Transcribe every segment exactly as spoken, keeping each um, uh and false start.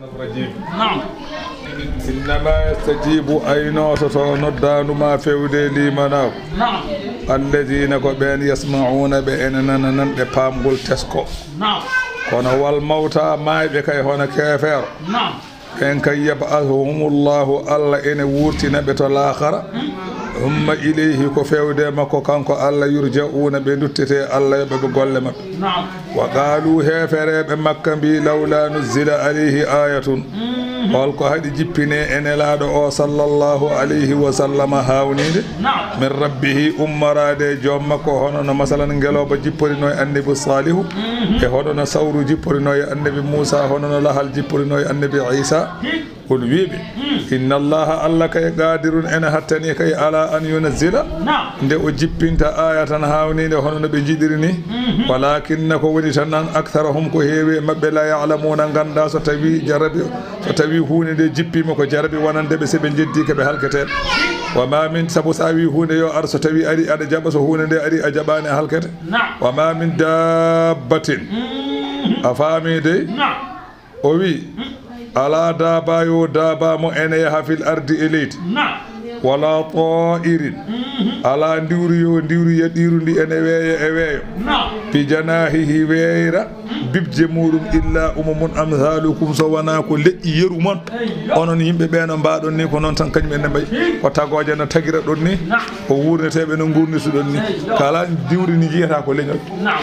الرجيم. نعم. إنما يستجيب, aynoototo noddaandu maa feewde liimanaaku. نعم. الذين, ko ɓeen, يسمعون, ɓe ene nana, nan ɓe paamgol tesko. نعم. Kono والموتى, maayɓe kay hono keefeero. نعم. Ɓeen kay يبعثهم الله, Alla ene wuurtina ɓe to laakhara. ثم إليه, ko feewde makko kanko Alla, يرجعون, ɓe nduttete Alla yoɓa ɓe golle maɓɓe. نعم. وقالوا, heefereeɓe Makka mbii, لولا نزل عليه آية, hol ko haɗi jippinee e Nelaaɗo o صلى الله عليه وسلم haawniinde, نعم. من ربه, ummoraade e Joom makko, hono no masalan ngelooba jipporinoo e Annabi Saalihu, e hono no sawru jipporinoo e Annabi Muusaa, hono no lahal jipporinoo e Annabi Iisaa. قل, wii ɓe, إن الله, Alla kay, قادر, ene hattani kay, على أن ينزل, نعم. Nde o jippinta آية haawniinde hono no ɓe njiɗiri ni. ولكن, ko woni tan, أكثرهم, ko heewi e maɓɓe, لا يعلمون, nganndaa so tawii jarabi, so tawii huunde nde jippiima ko jarabi wonande ɓe, so ɓe njeddii ko ɓe halketeeɓe. وما من, sabu so a wii huunde yo ar, so tawii ari aɗa jaɓa, so huunde nde ari a jaɓaani a halkete. نعم. وما من دابة. A faami dey? نعم. O wii, alaa daabaayo daabaa mo ene yaha في الأرض, e leydi. نعم. ولا طائر. Alaa ndiwri yo ndiwri yaɗiiru ndi ene weeya e weeyo. نعم. بجناحيه, weeyra bibje muuɗum, إلا أمم أمثالكم, so wonaa ko leƴƴi yeru mon. Eyyo. Onon yimɓe ɓee no mbaaɗon ni, ko noon tan kañum en ne mbayi. Ko tagooje no tagira ɗon ni, نعم. Ko wuurneteeɓe no nguurnituɗon ni. Eyyo. Kala ndiwri ndi njiyata ko leñol. نعم.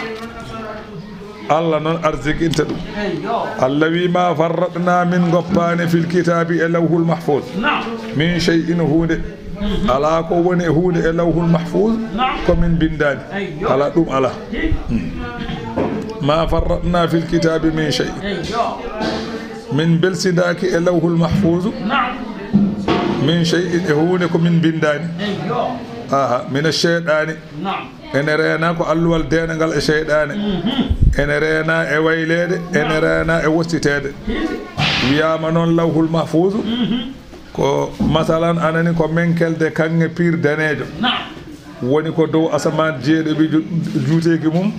Alla noon arsikinta ɗum. Eyyo. Alla wii, ما فرطنا, min ngoppaani, في الكتاب, e Lawhul Mahfuuz. نعم. من شيء, huunde. Alaa ko woni e huunde e Lawhul Mahfuuz, نعم. Ko min mbinndaani. Eyyo. Alaa, ɗum alaa. ما فرطنا في الكتاب من شيء. Eyyo. Min mbelsindaaki e Lawhul Mahfuuz. نعم. من شيء, e huunde ko min mbinndaani. Eyyo. Aha, من الشيطان. نعم. Ene reena ko alluwal deenangal e seyɗaane. Ene reena e wayleede, ene reena e wostiteede. Wiyaama noon Lawhul Mahfuuzu ko, masalan, anani ko menkelde kaŋŋe piir daneejo. Woni ko dow asamaan jeeɗiɗi, ju-, juuteeki mum.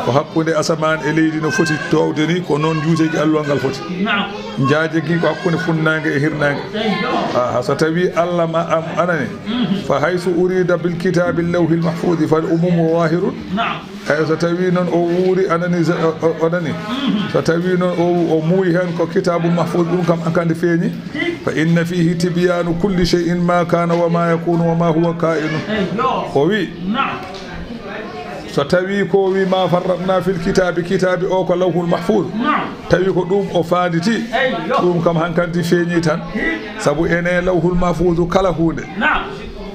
Ko hakkunde asamaan e leydi no foti toowde ni, ko noon juuteeki alluwal ngal foti. Njaajeeki ko hakkunde funnaange e hirnaange. Aha, so tawii Alla ma am anani, فحيث أريد بالكتاب اللوح المحفوظ فالعموم ظاهر. Eey, so tawii noon o wuuri, anani, o, o, o nani. So tawii noon o, o muuyi heen ko Kitaabul Mahfuuz, ɗum kam hankadi feeñi. فإن فيه تبيان كل شيء ما كان وما يكون وما هو كائن. O wii, so tawii ko wii ما فرطنا في الكتاب, kitaabi o ko Lawhul Mahfuuz, tawi ko ɗum o faanditi, ɗum kam hankadi feeñi tan. Sabu ene Lawhul Mahfuuzu kala huunde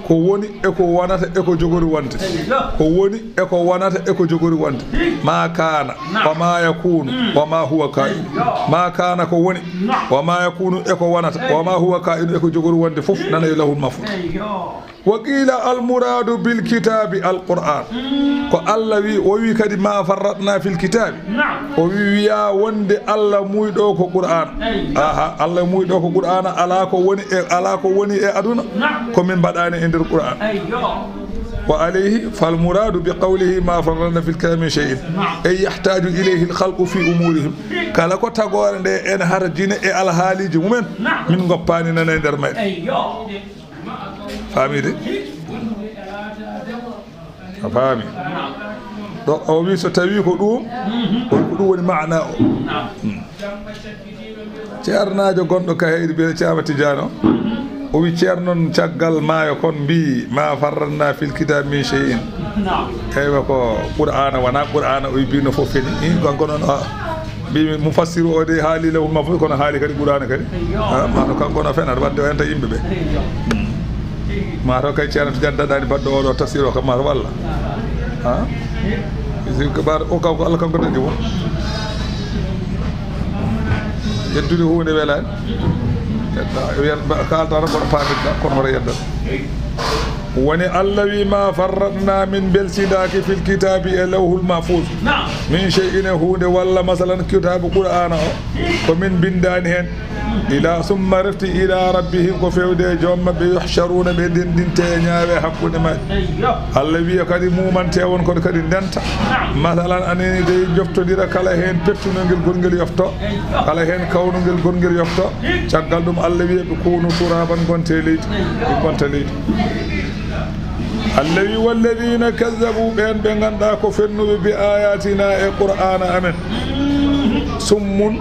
ko woni e ko wonata e ko jogori wonde. Ko woni e ko wonata e ko jogori wonde. ما كان وما يكون وما هو كائن. ما كان ko woni, وما يكون e ko wonata, وما هو كائن e ko jogori wonde fof nana e Lawhul Mahfuuz. وقيل المراد بالكتاب القرآن. Ko Alla wii, o wii kadi ما فرطنا في الكتاب. O wii, wiyaa wonde Alla muuyi ɗo ko Qur'aana. Aha, Alla muuyi ɗo ko Qur'aana, alaa ko woni e, alaa ko woni e aduna ko min mbaɗaani e nder Qur'aana. وعليه فالمراد بقوله ما فرطنا في الكتاب من شيء أي يحتاج إليه الخلق في أمورهم. Kala ko tagoore nde ene harajina e alhaaliiji mumen, min ngoppaani nana e nder mayre. Faami de? A faami? Ɗo o wi so tawii ko ɗum, ko ɗum woni maana o. Hmm. Ceernaajo gonɗo Kayhayɗi, biyeteeɗo Ceerno Tijaani o, o wi ceerno noon caggal maayo kon mbii, ما فرطنا في الكتاب من شيء. Eywa, ko Qur'aana, wonaa Qur'aana o wi bino fof feni. Ih, kanko noon, a, mbiimi mufassiru o de haali Lawhul Mahfuuz, kono haali kadi Qur'aana kadi. Ah, maa to kanko no fena, wadde o enta yimɓe ɓe. Maa to kay Ceerno Tijaani daɗaani baɗɗo oɗo tafsir o kam, maa to walla. Ah? Si ko ɓaata o kanko, Alla kanko daɗi won. Yeddude huunde welaani. Yedda, yen ba-, kaalta tan kono paamirɗa, kono hoto yeddan. Woni Alla wi, ما فرطنا, min mbelsindaaki, في الكتاب, e Lawhul Mahfuuz. من شيء, e huunde, walla masalan kitaabu Qur'aana o, ko min mbinndaani heen. Ila summa refti ila rabbihim ko fewde e joom maɓɓe yuhsharuna ɓe ndendinte e ñaawe hakkunde maɓɓe. Allah wiya kadi mumante on kono kadi ndenta. Masalan anani dey joftodira kala heen pettunongel gorngel yofto. Kala heen kawnongel gorngel yofto. Caggal ɗum Allah wiya ɓe kunu turaban gonte leydi. Ɓe gonta leydi. Allah wi walladina kazzabu ɓen ɓe ngannduɗaa ko fennuɓe bi ayatina e qur'ana amen. Summun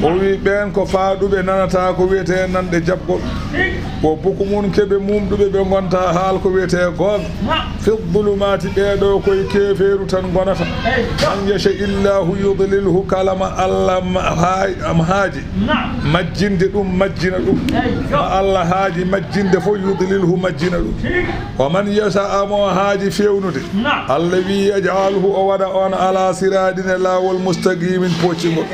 o wi ɓen ko faaɗuɓe nanata ko wiyete nanɗe jaɓgol. Wo bukumun keɓe mumɗuɓe ɓe ngonta haal ko wiyete goonga. Fi dhulumati ɓeɗo koye keeferu tan ngonata. Man yasha illahu yudlilhu kala ma Allah ma haaj- am haaji. Majjinde ɗum majjina ɗum. Ma Allah haaji majjinde fof yudlilhu majjina ɗum. Wa man yasha amo haaji fewnude. Allah wi yaj'alhu o waɗa on ala siraɗin e laawol mustaqimin poccingol.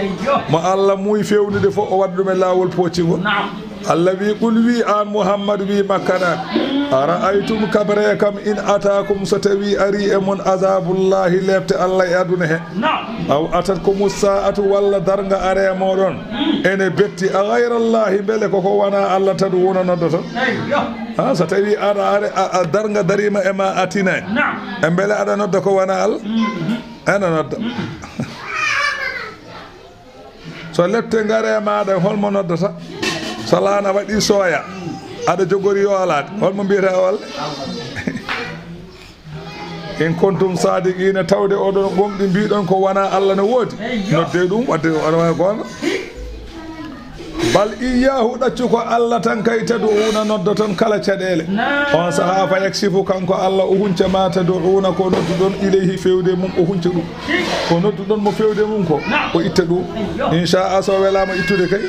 Mo Allah muyi fewnude fof o waɗa ɗum e laawol poccingol. Allah wi qul wi an Muhammad wi makkanaaɓe. Ara'aytum kabre kam in atakum so tawi ari e mon azabullahi lepte Allah e aduna he. Aw atatkumu sa'atu walla darnga are e moɗon. Ene betti a ghayrallahi mbele koko wona Allah tad'una noddoton. Ha so tawi aɗa are a darnga darima e ma a tinay. E mbele aɗa nodda ko wona Allah? Aɗa nodda. So lepte ngare e maɗa holmo noddata? So laana waɗi sooya aɗa jogori yoolaade holmo mbiyata o Allah? In kuntum sadiqina tawde oɗon gomɗi mbiɗon ko wona Allah no woodi. Nodde ɗum wadde wona goonga. Bal iyyahu ɗaccu ko Allah tan kay tad'una noddoton kala caɗeele. On saha fa yakshifu kanko Allah o hunca ma tad'una ko nodduɗon ilayhi fewde mum o hunca ɗum. Ko nodduɗon mo fewde mum ko o itta ɗum. Inchaa so welaama ittude kay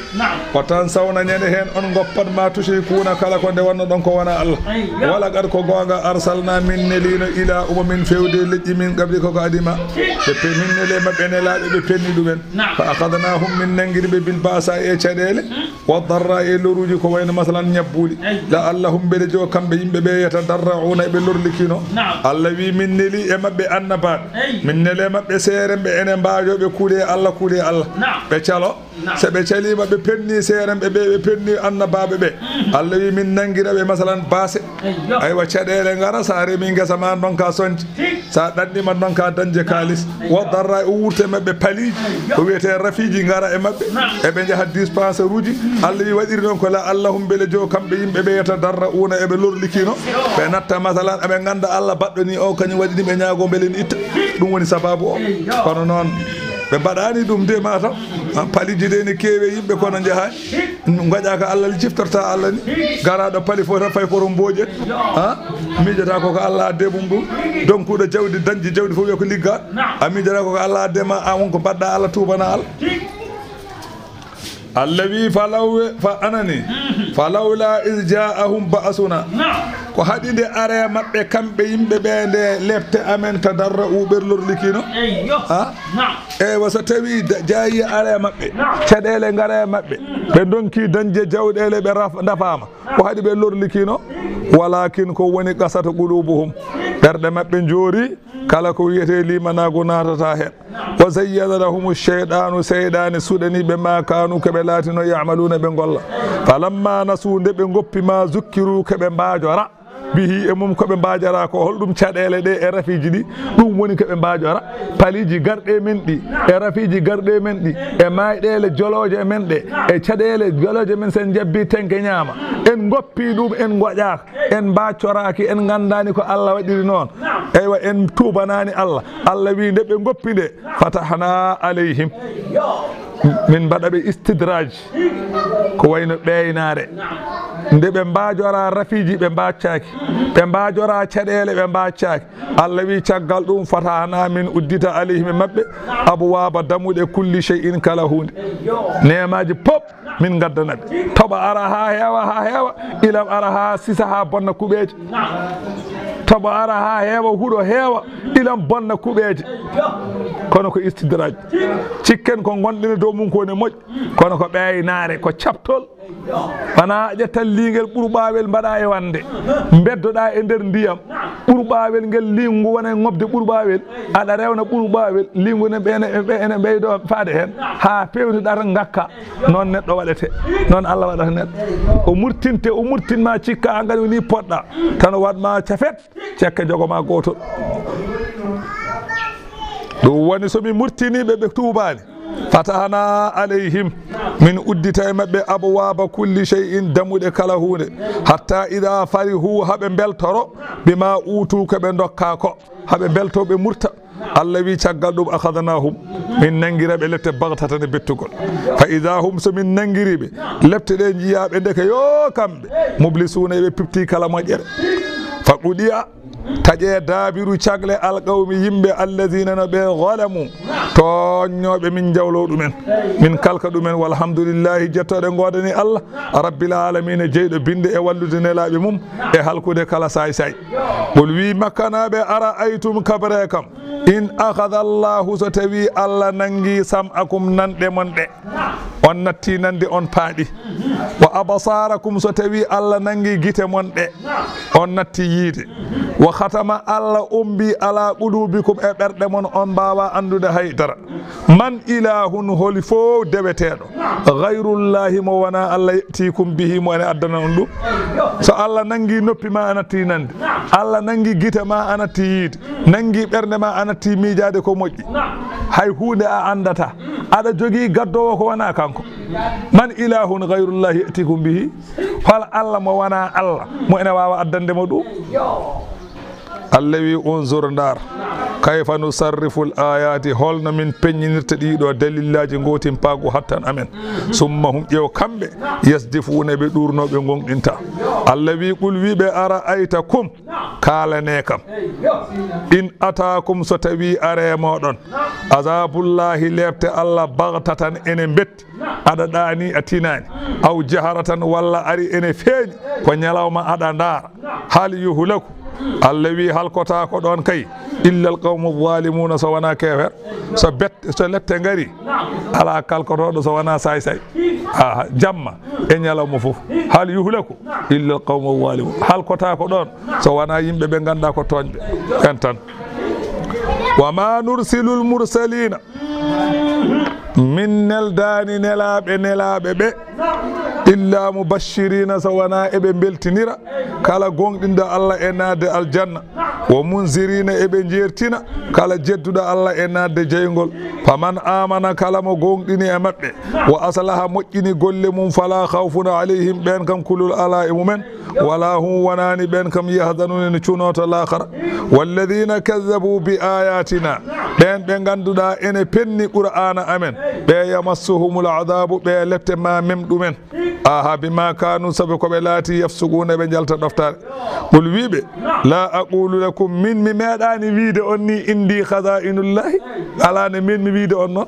o tan sawna ñande heen on ngoppat ma tushrikuuna kala ko nde wannoɗon ko wona Allah. Wala qad ko goonga arsalna min nelino ila umamin fewde leƴƴi min qabli ko ko adima ɓe pe min nele maɓɓe nelaaɓe ɓe penni ɗumen. Fa akhadnahum min nangiri ɓe bil ba'sa e caɗeele. Wa darra e loruuji ko wayno masalan ñabbuuli. La'allahum mbele jo kamɓe yimɓe ɓe yatadarra'una eɓe lorlikino. Allah wi min neli e maɓɓe annabaaɓe. Min nele maɓɓe seeremɓe ene mbaajo ɓe kuule Allah kuule Allah. Ɓe calo. Se ɓe caliima ɓe penni seeremɓe ɓe ɓe penni annabaaɓe ɓe. Allah wi min nangira ɓe masalan baase. Aywa caɗeele ngara sa remi ngesa ma ndonka sonje. Sa ɗanɗima ndonka dañde kaalis. Wa darra o wurte maɓɓe paliiji ko wiyete rafiiji ngara e maɓɓe. Eɓe njaha dispensaire uji. Allah wi waɗiri noon ko la'allahum mbele jo kamɓe yimɓe ɓe yatadarra'una eɓe lorlikino. Ɓe natta masalan aɓe ngannda Allah baɗɗo ni o kañum waɗi ɗum ɓe ñaago mbele ni itta. Ɗum woni sababu o. Kono noon ɓe mbaɗani ɗum de mataw. Paliiji de ne keewe yimɓe kono njahaani. Ngoƴa ko Allah ciftorta Allah ni. Garaɗo pali fof tan fay koto mboƴe. Ha? Miijata ko ko Allah adde mum ɗum. Donkuɗo jawdi dañji jawdi fof wiya ko ligga. A miijata ko ko Allah adde ma a won ko mbaɗɗa Allah tuubana Allah. Allah wi falaw fa anani. Falawla is ja'ahum ba'suna. Ko haɗi nde are maɓɓe kamɓe yimɓe ɓe nde lepte amen tadarra'u ɓe lorlikino. Ha? Eywa so tawi jaayi ara e maɓɓe caɗeele ngara e maɓɓe ɓe ndonki dañde jawɗeele ɓe dafaama ko haɗi ɓe lorlikino. Walakin ko woni qasat qulubuhum ɓerɗe maɓɓe njoori kala ko wiyete limanaagu naatata heen. Wa zayyana lahumu sheyɗaanu seyɗaani suɗani ɓe ma kaanu ko ɓe laatino yamaluna ɓe ngolla. Falamma nasu nde ɓe ngoppi ma zukkiru ko ɓe mbaajora bihi e mum ko ɓe mbaajara ko holɗum caɗeele ɗe e rafiiji ɗi. Ɗum woni ko ɓe mbaajora paliiji garɗe men ɗi e rafiiji garɗe men ɗi e mayɗeele jolooje men ɗe e caɗeele jolooje men sen jabbi tenke ñaama en ngoppi ɗum en ngoƴaaka en mbaccoraaki en nganndaani ko Allah waɗiri noon. Eywa en tuubanaani Allah. Allah wi nde ɓe ngoppi nde fatahna alayhim min mbaɗa ɓe istidraj. Ko wayno ɓeynaare nde ɓe mbaajoraa rafiiji ɓe mbaaccaaki ɓe mbaajoraa caɗeele ɓe mbaaccaaki. Allah wi caggal ɗum fatahna min uddita alayhim e maɓɓe abwaaba damuɗe kulli shay'in kala huunde. Neemaaji pop min ngaddana ɓe toɓa ara haa heewa haa heewa ilam ara haa sisa haa bonna kuɓeeje. Toɓa ara haa heewa huɗo heewa ilam bonna kuɓeeje. Kono ko istidraj cikken ko ngonɗen e dow mum ko woni moƴƴ kono ko ɓeynaare ko caɓtol. Wona a ƴettan liingel ɓurɓaawel mbaɗa e wande, mbeddoɗa e nder ndiyam, ɓurɓaawel ngel liingu wona e ŋobde ɓurɓaawel, aɗa rewna ɓurɓaawel, liingu ne ɓe ene, ɓe ene ɓeydo faade heen, haa peewniɗa tan ngakka. Noon neɗɗo waɗete, noon Allah waɗata neɗɗo. O murtinte, o murtin ma cikka an kadi woni poɗɗa, tan o waɗ ma cafet. Cekke jogo ma gootol. Ɗum woni so mi murtini ɓe, ɓe tuubaani. Fatahna alayhim, min uddita e maɓɓe abwaaba kulli shay'in, dammuɗe kala huunde. Hatta ida farihu, haɓe mbeltoro, bima utu, ko ɓe ndokka ko. Haɓe mbelto, ɓe murta. Allah wi caggal ɗum, akhadnahum, min nangira ɓe lepte baghtatan e bettugol. Fa ida hum, so min nangiri ɓe lepte ɗe, njiya ɓe ndeke yo kamɓe, mublisuuna, eɓe pipti kala moƴƴere. Fa qudiya, taƴe daabiru cagle alqawmi yimɓe alladina no ɓe zalamu tooññooɓe min jawlo ɗumen, min kalka ɗumen. Walhamdulillahi, jettooɗe ngoodani Allah, rabbil alamina, jeyɗo binde e wallude nelaaɓe mum e halkude kala saay saay. Qul wi makkanaaɓe, ara'aytum, kabre kam, in akhadha Allahu, so tawi Allah nangi sam'akum, nanɗe mon ɗe, on natti nande, on paaɗi. Wa absarakum, so tawi Allah nangi gite mon ɗe, on natti yiide. Wa khatama, Allah ombi ala qulubikum, e ɓerɗe mon, on mbaawa anndude hay dara. Man ilahun, holi fof deweteeɗo, ghayrullahi, mo wona Allah, ya'tikum bihi, mo ene addana on ɗum. So Allah nangi noppi ma, a natti nande. Allah nangi gite ma, a natti yiide. Nangi ɓernde ma, a natti miijaade ko moƴƴi. Hay huunde a anndata. Aɗa jogii gaddoowo ko wona kanko. Man ilahun ghayrullahi ya'tikum bihi. Hol Allah mo wona Allah, mo ene waawa addande mo ɗum? Allah wi, unzur, ndaar, kayfa nusarrifu l ayati, holno min peññinirta ɗiɗo dalillaaji, ngootimpaagu hattan amen. Summa hum, ƴeew kamɓe, yasdifuuna, ɓe ɗuurnooɓe, ngoonɗinta. Allah wi, qul, wi ɓe, ara'aytakum, kaalane kam. In ataakum, so tawi are mooɗon, azabullahi, leepte Allah, baghtatan, ene mbetti, aɗa ɗaani, a tinaani, aw jaharatan, walla ari ene feeñi, ko ñalawma, aɗa ndaara, hal yuhlaku, Allah wi, halkotaako ɗoon kay, illa al qawmu zalimuna, so wonaa keefeer. So bet-, so lette ngari, alaa kalkotooɗo so wonaa saay-saay. Aha, jamma e ñalawma fof. Hal yuhlaku illa al qawmu zalimun. Halkotaako ɗoon so wonaa yimɓe ɓe ngannduɗaa ko tooñɓe ɓeen tan. Wa ma nursilul mursalina, min neldaani nelaaɓe, nelaaɓe ɓe, illa mubashirina, so wonaa eɓe mbeltinira kala gooŋɗinɗo Allah e naatde aljanna. Wa munzirina, eɓe njeertina kala jedduɗo Allah e naatde jeyngol. Faman amana, kala mo gooŋɗini e maɓɓe, wa aslaha, moƴƴini golle mum, fala khawfun alayhim, ɓeen kam kulol alaa e mumen, wala hum, wonaani ɓeen kam, yahzanuna, ene cunoo to laakhara. Walladina kadhabu bi ayatina, ɓeen ɓe ngannduɗaa ene penni Qur'aana amen, ɓe yamassuhumul adhabu, ɓe lette ma mem ɗumen. Aha, bima kanu, sabu ko ɓe laati, yafsuquna, ɓe njalta ɗoftaare. Qul, wi ɓe, la aqulu lakum, min mi meeɗaani wiide on ni, indi khazainullahi, alaa ne min mi wiide on noon.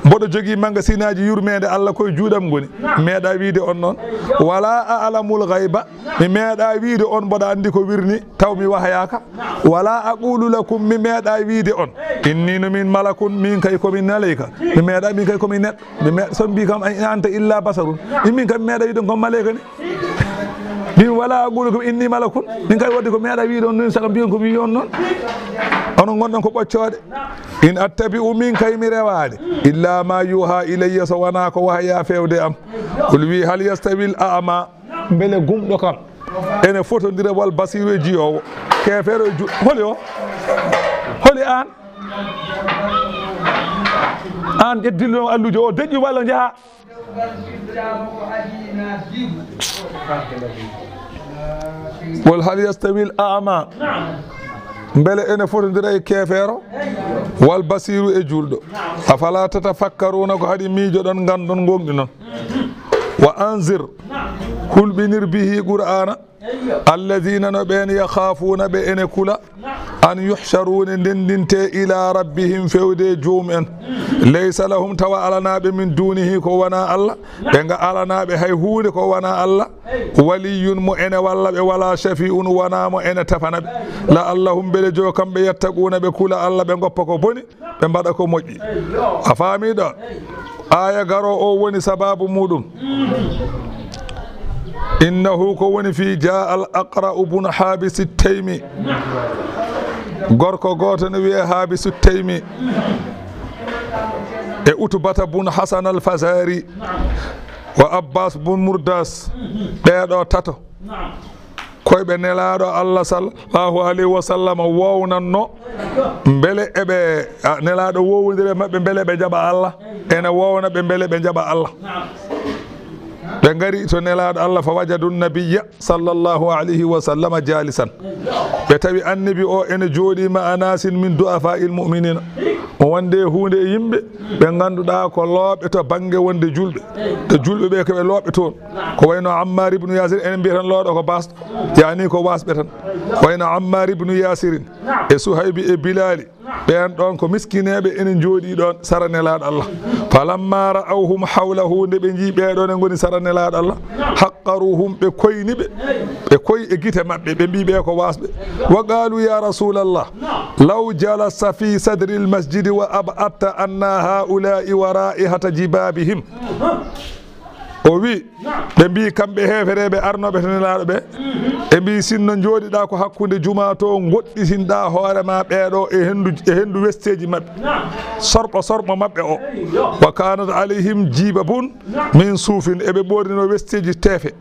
Mboɗo jogii mangasinaaji yurmeende Allah koye juuɗam ngoni, meeɗa wiide on noon. Wala a'lamul ghayba, mi meeɗa wiide on mboɗo anndi ko wirni, taw mi wahayaaka. Wala aqulu lakum, mi meeɗa wiide on, inni no min malakun, min kay ko min malayka. Mi meeɗa, min kay ko min neɗɗo. Mi me-, so mbi kam, "Ay, anta illa basarun." Min, min kam mi meeɗa wiide on ko malayka ni. Min wala aqulu lakum inni malakun. Min kay wadde ko meeɗa wiide on noon, saka mbiyon ko mi wiyon noon. Onon ngonɗon ko ɓoccooɗe. In attabi'u, min kay mi rewaade, illa ma yuha ilayya, so wona ko wahaya fewde am. Qul, wi, hal yastawil a'ma, mbele gumɗo kam ene fotondira wal basiru e jiyoowo? Keefeero e ju-, holi o? Holi aan? Aan ƴeddilno allujo o deƴƴu walla njaha? Qul hal yastawil a'ma, mbele ene fotondira e keefeero, wal basiru e juulɗo? Afala tatafakkaruna, ko haɗi miijoɗon, nganndon, ngoongɗinon? Wa anzir, hulɓinir, bihi, Qur'aana, alladina, no ɓeen, yakhafuna, ɓe ene kula, an yuhsharu, ne ndenndinte, ila rabbihim, fewde joom en. Laysa lahum, tawa alanaa ɓe, min dunihi, ko wona Allah, ɓe nga alanaa ɓe hay huunde ko wona Allah, waliyun, mo ene walla ɓe, wala shafi'un, wona mo ene tafana ɓe. La'allahum, mbele jo kamɓe, yattaquna, ɓe kula Allah, ɓe ngoppa ko boni, ɓe mbaɗa ko moƴƴi. A faami ɗo? Aaya garo o woni sababu muɗum. Innahu, ko woni fii, jaa al Aqra'u bun Haabisi Taymi. Gorko gooto ne wiyee Haabisu Taymi. E Utbata bun Hasan al Fazaari. Wa Abbaas bun Murdaas. Ɓee ɗoo tato. Koyɓe Nelaaɗo Allah sallallahu alayhi wa sallam woownanno, mbele eɓe, a, Nelaaɗo woowondira e maɓɓe, mbele ɓe njaɓa Allah, ene woowna ɓe, mbele ɓe njaɓa Allah. Ɓe ngari to Nelaaɗo Allah, fa wajadu nabiyya sallallahu alayhi wa sallam jaalisan. Ɓe tawi Annabi o ene jooɗii ma'a naasin min du'afaa'il mu'miniina. O wonde e huunde e yimɓe ɓe ngannduɗaa ko looɓe to bannge wonde julɓe. To julɓe ɓe ko ɓe looɓe toon. Ko wayno Ammaar ibnu Yaasir, enen mbiyata tan looɗo ko baasɗo. Yaani ko waasɓe tan. Wayno Ammaar ibnu Yaasirin e Suhaybi e Bilaali. Ɓeen ɗoon ko miskineeɓe ene njooɗii ɗoon sara Nelaaɗo Allah. Falammaa ra'awhum hawlahu, nde ɓe njii ɓee ɗoon e ngoni sara Nelaaɗo Allah, haqqaruuhum, ɓe koyni ɓe, ɓe koy e gite maɓɓe, ɓe mbii ɓee ko waasɓe. Wa qaaluu, yaa Rasuulallah, law jalasta fii sadril masjidi wa ab'adta annaa haa'ulaa'i wa raa'ihata jibaabihim. O wi, ɓe mbii kamɓe heefereeɓe arnooɓe to Nelaaɗo ɓe, ɓe mbii, sinno njooɗiɗaa ko hakkunde jumaa to, ngoɗɗitinɗaa hoore maa ɓee ɗoo e henndu, e henndu westeeji maɓɓe, sorɓo sorɓo maɓɓe o. Wa kaanat alayhim jibabun min suufin, eɓe ɓoornino westeeji teefe.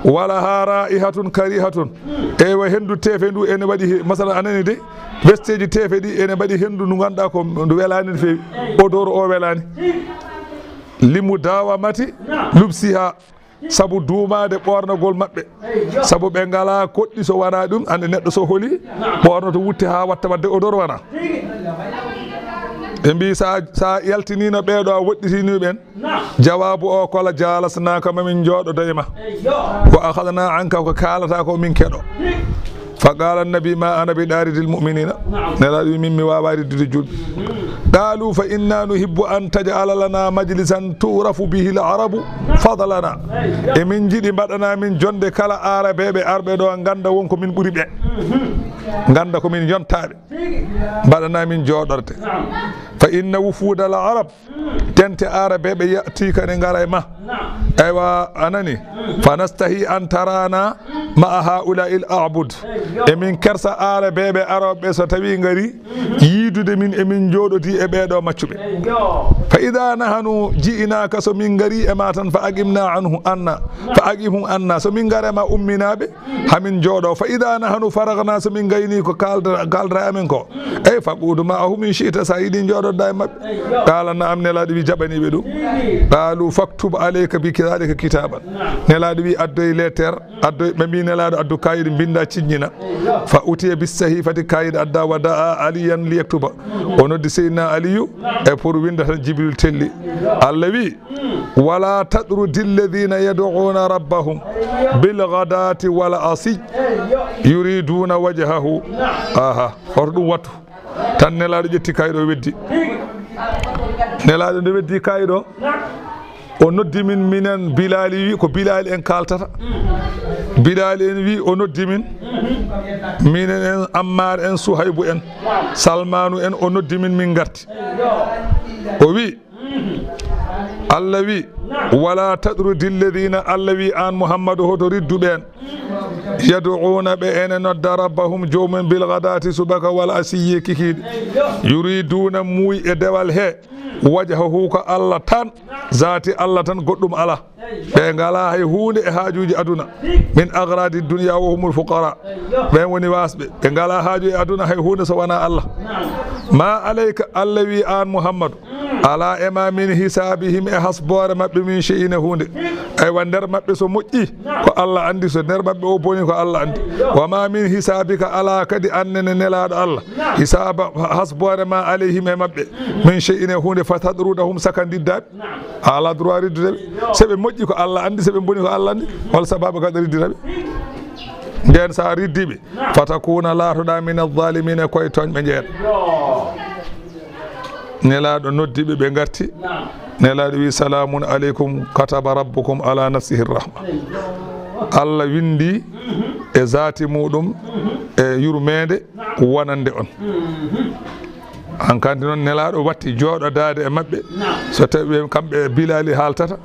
Wala haa raa'ihatun karihatun. Eywa, henndu teefe ndu ene waɗi he-, masalan, a nani de, westeeji teefe ɗi ene mbaɗi henndu ndu ngannduɗaa ko ndu welaani no feewi. Odeur o welaani. Limudawamati lubsiha, sabu duumaade ɓoornagol maɓɓe. Sabu ɓe ngalaa koɗɗi so wanaa ɗum, annde neɗɗo so holi, ɓoornoto wutte haa watta waɗde odeur wanaa. Ɓe mbii, sa, sa yaltiniino ɓee ɗoo, a woɗɗitini ɓeen, jawaabu o kola, jalasnaa, ko mamin njooɗodo e ma. Wa akhadnaa anka, ko kaalataa ko min keɗo. Fa qaala annabi, ma ana bi daaridil mu'miniina. Nelaaɗo wi, min mi waawaa riddude julɓe. Qaalu, fa inna nuhibbu an taj'ala lana majlisan tu'rafu bihi al arabu fadlana. Emin njiɗi mbaɗanaa min jonnde kala Aarabeeɓe arɓe ɗo, ngannda won ko min ɓuri ɓe. Ngannda ko min yontaaɓe. Mbaɗanaa min jooɗorde. Fa inna wufuuda al arab, tente Aarabeeɓe, ya'tiika, ne ngara e ma. Aywa, a nani? Fa nastahi an tarana ma'a haa'ulaa'i al a'bud. Emin kersa Aarabeeɓe arooɓe so tawi ngari yiidude min, emin njooɗodii e ɓee ɗoo maccuɓe. Fa idaa nahanu ji'inaaka, so min ngari e ma tan, fa aqimna anhu anna, fa aqimhum anna, so min ngara e ma, umminaa ɓe, hamin njooɗo. Fa idaa nahanu faragna, so min ngayni ko kaalda-, kaaldata e amen ko, ey, faquudu ma'ahum in shi'ta, so a yiɗi njooɗoɗaa e maɓɓe. Qaala, na'am, Nelaaɗo wi, jaɓanii ɓe ɗum. Qaalu, faktub alayka bi daalika kitaaban. Nelaaɗo wi, addoy letter, addoy, ɓe mbi Nelaaɗo, addu kaayit, mbinnda, ciññina. Fa utiya bis sahifati, kaayit adda, wa da'a Aliyan liyaktuba. O noddi Seydina Aliyu e pour winnda tan, Jibril telli. Allah wi, wala tatrudi alladhina yad'una rabbahum bil ghadati wal ashiy yuriduna wajhahu. Aha, hoto ɗum wattu. Tan Nelaaɗo ƴetti kaayit o, weddi. Nelaaɗo nde weddi kaayit o, o noddi min, minen Bilaali wi, ko Bilaali en kaaltata. Bilaali en wi, o noddi min, minen en, Ammaar en, Suhaybu en, Salmaanu en, o noddi min, min ngarti. O wi, Allah wi, wala tatrudi alladhina, Allah wi, an Muhammadu, hoto riddu ɓeen, yad'una, ɓe ene nodda, rabbahum, joomum, bil ghadati, subaka, wal ashiyi, kikiiɗe, yuriduna, muuyi e dewal he, wajhahu, ko Allah tan, zaati Allah tan, goɗɗum alaa. Ɓe ngalaa hay huunde e haajuuji aduna. Min agradi dunya wa humul fuqara. Ɓen woni waasɓe. Ɓe ngalaa haaju e aduna hay huunde so wanaa Allah. Ma alayka, Allah wi, an Muhammadu, alaa e ma min hisaabihim, e hasboore maɓɓe, min shay'in, e huunde. Aywa, nder maɓɓe so moƴƴi, ko Allah anndi, so nder maɓɓe o boni, ko Allah anndi. Wa ma min hisaabika, alaa kadi an nene Nelaaɗo Allah, hisaaba, hasboore ma alayhim, e maɓɓe, min shay'in, e huunde, fa tatrudahum, saka ndiddaa ɓe. A alaa droit riddude ɓe. So ɓe moƴƴi, ko Allah anndi, so ɓe mboni, ko Allah anndi. Hol sababu kadi riddira ɓe? Nden so a riddi ɓe, fatakuna, laatoɗaa, mina zaalimiina, ko e tooñɓe njeeɗa. Nelaaɗo noddi ɓe, ɓe ngarti. Nelaaɗo wi, salaamun aleykum, kataba rabbukum ala nafsihi rahma. Allah winndi e zaati muɗum e yurmeende wonande on. Hankanti noon Nelaaɗo watti jooɗodaade e maɓɓe. So tawi ɓe, kamɓe Bilaali haaltata,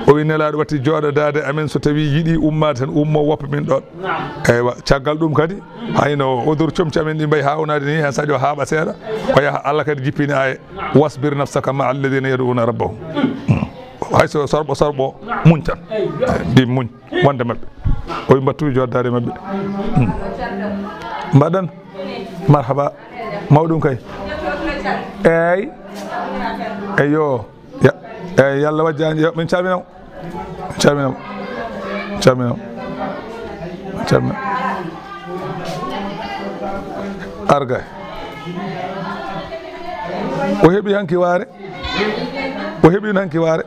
o wi Nelaaɗo watti jooɗodaade e amen, so tawi yiɗi ummaade tan, ummo woppa min ɗoon. Eywa, caggal ɗum kadi, hayno odur comci amen ɗi mbayi haawnaade ni, heen sadio haaɓa seeɗa, o yaha, Allah kadi jippini aaya, "Wasbir nafsaka ma'a alladhina yad'una rabbahum." Hay so sorɓo sorɓo, muñ tan. Mbi muñ wonde maɓɓe. O wi mbattu jooɗodaade e maɓɓe. Hmm. Mbaɗan. Marhaba. Mawɗum kay. Eey. Eyyo. Ya, eey, Yalla wajjaani. Yo, min calminam. Calminam. Calminam. Calminam. Arga. O heɓi hanki waare. O heɓi hanki waare.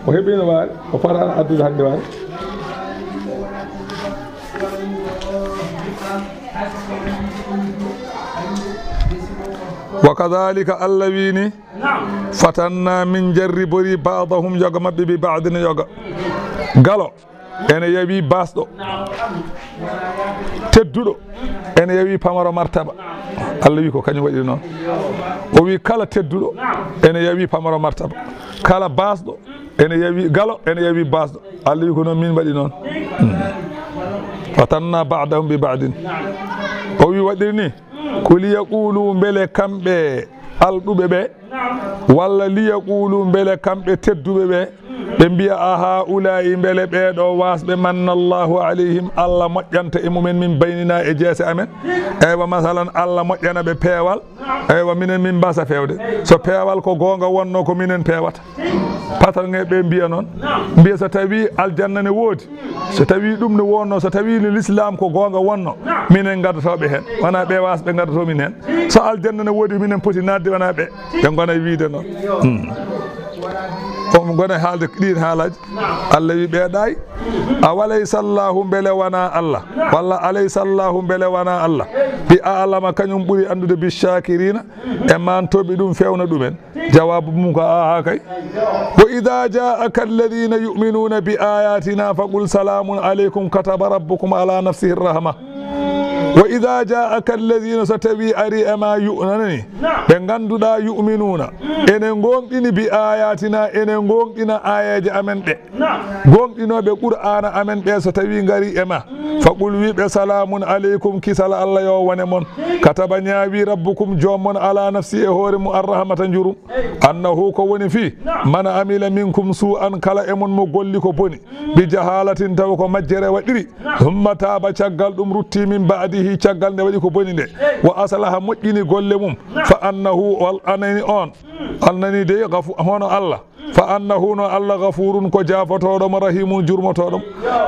O heɓino waare, o fataano addude hannde waare. Wa kadhalika, Allah wi ni, fatanna, min jarribori, ba'dahum, yoga maɓɓe, bi ba'din, yoga. Galo. Ene yawi baasɗo, tedduɗo, ene yawi pamaro martaba. Allah wi ko kañum waɗiri noon. O wi kala tedduɗo ene yawi pamaro martaba. Kala baasɗo ene yawi galo, ene yawi baasɗo. Allah wi ko noon min mbaɗi noon. Hmm. Fatanna ba'dahum bi ba'din. O wi waɗiri ni, ko liyaqulu, mbele kamɓe alɗuɓe ɓe, walla liyaqulu, mbele kamɓe tedduɓe ɓe, ɓe mbiya, a haa'ulaa'i, mbele ɓee ɗo waasɓe, manna Allahu alayhim, Allah moƴƴanta e mumen, min baynina e jeese amen. Eywa, masalan, Allah moƴƴana ɓe peewal. Eywa, minen min mbasa feewde. So peewal ko goonga wonno, ko minen peewata. Patanŋe ɓe mbiya noon. Mbiya so tawi aljanna ne woodi, so tawi ɗum ne wonno, so tawi le l'islam ko goonga wonno, minen gaddotooɓe heen. Wonaa ɓe waasɓe gaddotoo min heen. So aljanna ne woodi, minen poti naatde, wonaa ɓe. Ɓe ngona wiide noon. Hmm. O ngona haalde ɗiin haalaaji. Allah wi ɓe ɗaay. Awalaysa Allahu, mbele wonaa Allah? Walla alaysa Allahu, mbele wonaa Allah? Bi a'lama, kañum ɓuri anndude, bi shakirina, e maantooɓe ɗum, feewna ɗumen. Jawaabu mum ko aha kay. Wa idha ja'aka alladhina yu'minuna bi ayatina faqul salamun alaykum kataba rabbukum ala nafsihi rahma. Wa idha ja'aka alladhina, so tawi ari e ma, yu'minuna, ɓe ngannduɗaa, yu'minuna, ene ngoonɗini, bi ayatina, ene ngoonɗina aayeeje amen ɗe. Gooŋɗinooɓe Qur'aana amen ɓe, so tawii ngarii e ma, faqul, wii ɓe, salaamun aleykum, kisal Alla yo wone mon. Kataba, ñaawi, rabbukum, joom mon, alaa nafsi, e hoore mum, arrahmata, njurum. Annahu, ko woni fii, man amila minkum suu'an, kala e mon mo golli ko boni, bi jahaalatin, tawa ko majjere waɗiri, summa taaba, caggal ɗum ruttii, min ba'dihi, caggal nde waɗi ko boni nde, wa aslaha, moƴƴini golle mum, fa annahu, o annani on, annani de, gafu-, hono Alla. Fa annahu, no Alla, ghafuurun, ko jaafotooɗo mo, rahiimun, jurmotooɗo mo.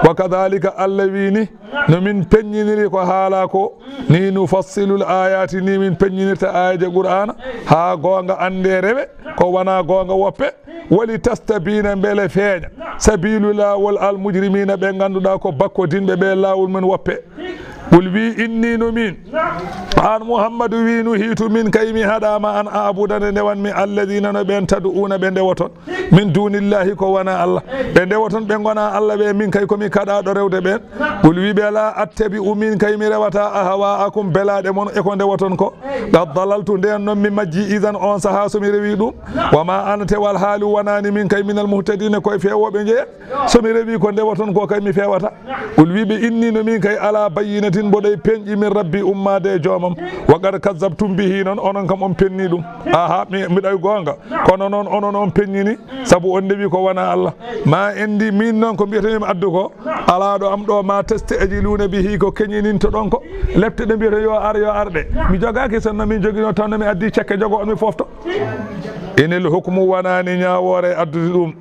Wa kadhalika, Alla wii ni, no min peññiniri ko haalaa ko, ni nufassilul aayaati, ni min peññinirta aayeeje Qur'aana, haa goonga anndee, rewe, ko wanaa goonga woppe, wali tastabiina, mbele feeña, sabiilu, laawol, al mujrimiina, ɓe ngannduɗaa ko bakkodinɓe ɓe, laawol mum woppe. Qul, wii, inni, no miin, aan Muhammadu, wii, nuhiitu, miin kay mi haɗaama, an a'buda, nde ndewanmi, alladhiina, no ɓeen, tad'uuna, ɓe ndewoton, min duunillaahi, ko wanaa Alla, ɓe ndewoton, ɓe ngonaa Alla ɓe, miin kay ko mi kaɗaaɗo rewde ɓeen. Qul, wii ɓe, laa attabi'u, miin kay mi rewataa, ahwaa'akum, belaaɗe mon e ko ndewoton ko, qad dalaltu, ndeen noon mi majjii, idhan, oon sahaa, so mi rewii ɗum, wa maa ana, te wal haalu wonaani miin kay, minal muhtadiina, ko e feewooɓe njeyaa. So mi rewii ko ndewoton ko kay mi feewata. Qul, wii ɓe, inni, no miin kay, alaa bayyinatin, mboɗo e peñƴi, min rabbi, ummaade e joomam. Wa qad kazzabtum bihi, noon onon kam on pennii ɗum. Aha, mi, mbiɗa e goonga. Kono noon onon on peññini, sabu on ndewi ko wanaa Alla. Ma en ndi, miin noon ko mbiyeten mi addu ko, alaa ɗo am ɗo, ma tasta'jiluuna bihi, ko keñinintoɗon ko. Lepte ɗe mbiyeten yo ar, yo ar ɗe. Mi jogaaki, sinno min joginoo tan, no mi addi cekke jogo on mi fofto. Inil hukmu, wonaani ñaawoore addude ɗum,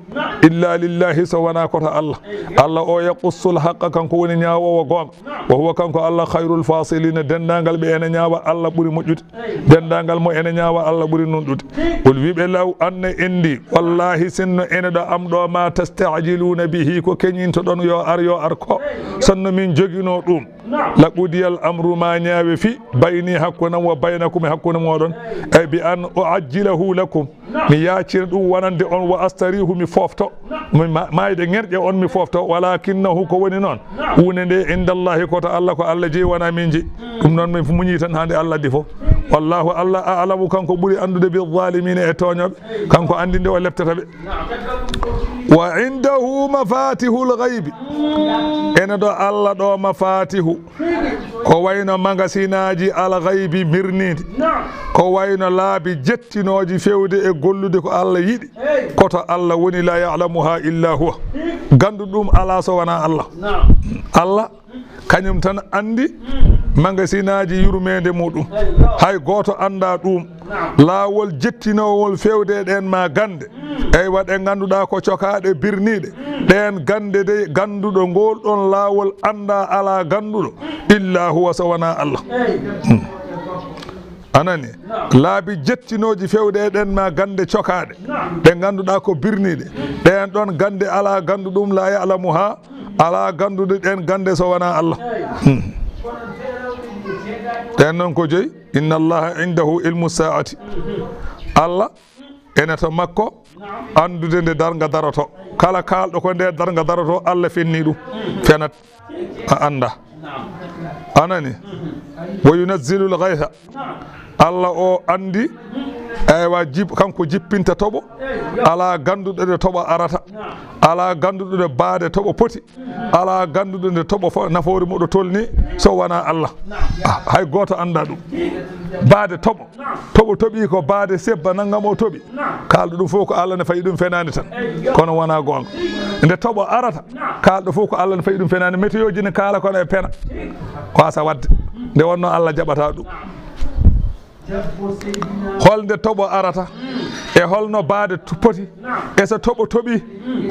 illa lillahi, so wonaa ko to Alla. Alla o, yaqussul haqqa, kanko woni ñaawoowo goonga. Wa huwa, kanko Alla, khayrul fasilina, denndaangal ɓe ene ñaawa Alla ɓuri moƴƴude. Denndaangal mo ene ñaawa Alla ɓuri nunɗude. Qul, wii ɓe, law anna indi, wallahi, sinno ene ɗo am ɗo, ma tasta'jiluuna bihi, ko keñintoɗon yo ar, yo ar ko, sinno min joginoo ɗum. La qudiyal amru, ma ñaawe fii, bayni, hakkunde am, wa baynakum, e hakkunde mooɗon. Ay bi an u'ajjilahu lakum, mi yaacira ɗum wonande on, wa astarihu, mi foofto, mi ma-, maayde ŋerƴe on, mi foofto. Walakinnahu, ko woni noon, huunde nde, indallahi, ko to Allah, ko Allah jeyi, wonaa min jeyi. Ɗum noon, min muñii tan haa nde Allah addi fof. Wallahu, Allah, a'lamu, kanko ɓuri anndude, bi zalimina, e tooñooɓe, kanko anndi nde o leptata ɓe. Wa indahu mafatihul ghaybi, ene ɗo Allah ɗo mafatihu, ko wayno magasinaaji al ghaybi, birniiɗi, ko wayno laabi jettinooji fewde e gollude ko Allah yiɗi, ko to Allah woni, la ya'lamuha illa huwa. Ganndu ɗum alaa so wonaa Allah. Allah kañum tan anndi magasinaaji yurmeende muɗum. Hay gooto anndaa ɗum. Laawol jettinoowol fewde e ɗeen ma gannde. Eywa, ɗe ngannduɗaa ko cokaaɗe, birniiɗe. Ɗeen gannde dey, gannduɗo ngol ɗon laawol anndaa, alaa gannduɗo illa huwa, so wonaa Allah. Hmm. A nani? Laabi jettinooji fewde e ɗeen ma gannde cokaaɗe, ɗe ngannduɗaa ko birniiɗe. Ɗeen ɗon gannde alaa ganndu ɗum, la ya'lamuha, alaa gannduɗo ɗeen gannde so wonaa Allah. Hmm. Ɗeen noon ko joyi. Inna Allaha indahu ilmu saa'ati. Allah ene to makko anndude nde darnga daroto. Kala kaalɗo ko nde darnga daroto, Allah fenni ɗum. Fenat. A annda. A nani? Wa yunazzilul ghaytha. Allah o anndi, eywa, jip-, kanko jippinta toɓo. Alaa gannduɗo nde toɓo arata. Alaa gannduɗo nde baade toɓo poti. Alaa gannduɗo nde toɓo fo-, nafoore muɗo tolni so wonaa Allah. Ah, hay gooto anndaa ɗum. Baade toɓo. Toɓo toɓi ko baade sebba nanngam o toɓi. Kaalɗo ɗum fof ko Allah ne fayi ɗum fenaani tan. Kono wonaa goonga. Nde toɓo arata, kaalɗo fof ko Allah ne fayi ɗum fenaani. Météo ji ne kaala kono e pena. Ko asa waɗde. Nde wonnoo Allah jaɓataa ɗum. Holnde toɓo arata? E holno baade to-, poti? E so toɓo toɓi,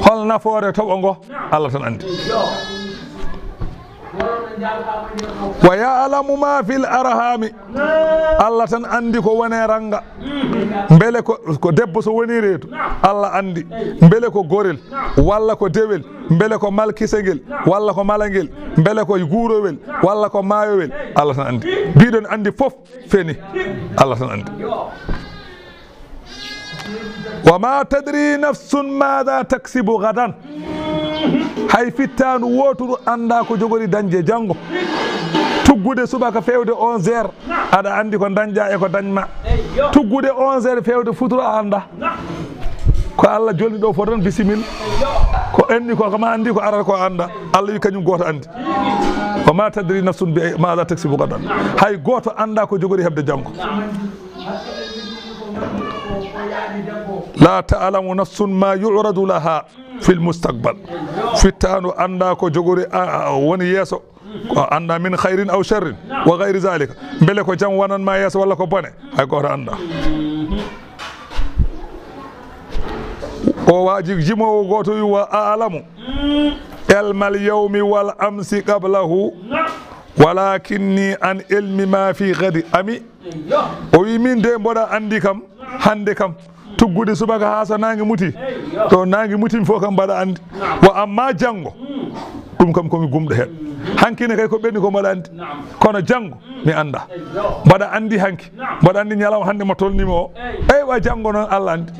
hol nafoore toɓo ngo? Allah tan anndi. Wa ya'lamu ma fil arhami. Allah tan anndi ko woni e rannga. Mbele ko, ko debbo so woni reedu, Allah anndi. Mbele ko gorel, walla ko dewel, mbele ko malkisegel, walla ko malangel, mbele ko guurowel, walla ko maayowel, Allah tan anndi. Mbiɗon anndi fof. Feni. Allah tan anndi. Wa ma tadri nafsun maada taksibu gadan. Hay fittaandu wooturu anndaa ko jogori dañde janngo. Tuggude subaka fewde onze heures, aɗa anndi ko dañɗaa e ko dañmaa. Tuggude onze heures fewde futuro a anndaa. Ko Allah jolni ɗo fof tan, bisimilla. Ko enni ko kam a anndi, ko arata ko a anndaa. Allah wi kañum gooto anndi. Wa ma tadri nafsun bi ay-, maada taksibu gadan. Hay gooto anndaa ko jogori heɓde janngo. La ta'lamu nafsun ma yu'radu laha fil mustaqbal. Fittaandu anndaa ko jogori, a, a, woni yeeso. Ko anndaa min khayrin aw sharrin wa ghayri zalika. Mbele ko jam wonan ma yeeso walla ko bone? Hay gooto anndaa. O waaji jimoowo gooto wi, wa a'lamu ilmal yawmi wal amsi qablahu, walakinni an ilmi ma fi ghadi ami. O wi, min de mboɗa anndi kam hannde kam. Tuggude subaka haa so naange muti. Ɗo naange muti mi fof kam mbaɗa anndi. Wa amma janngo, ɗum kam ko mi gumɗo heen. Hanki ne kay ko ɓenni ko mbaɗa anndi. Kono janngo mi annda. Mbaɗa anndi hanki. Mbaɗa anndi ñalawma hannde mo tolnimi o. Eywa, janngo noon Allah anndi.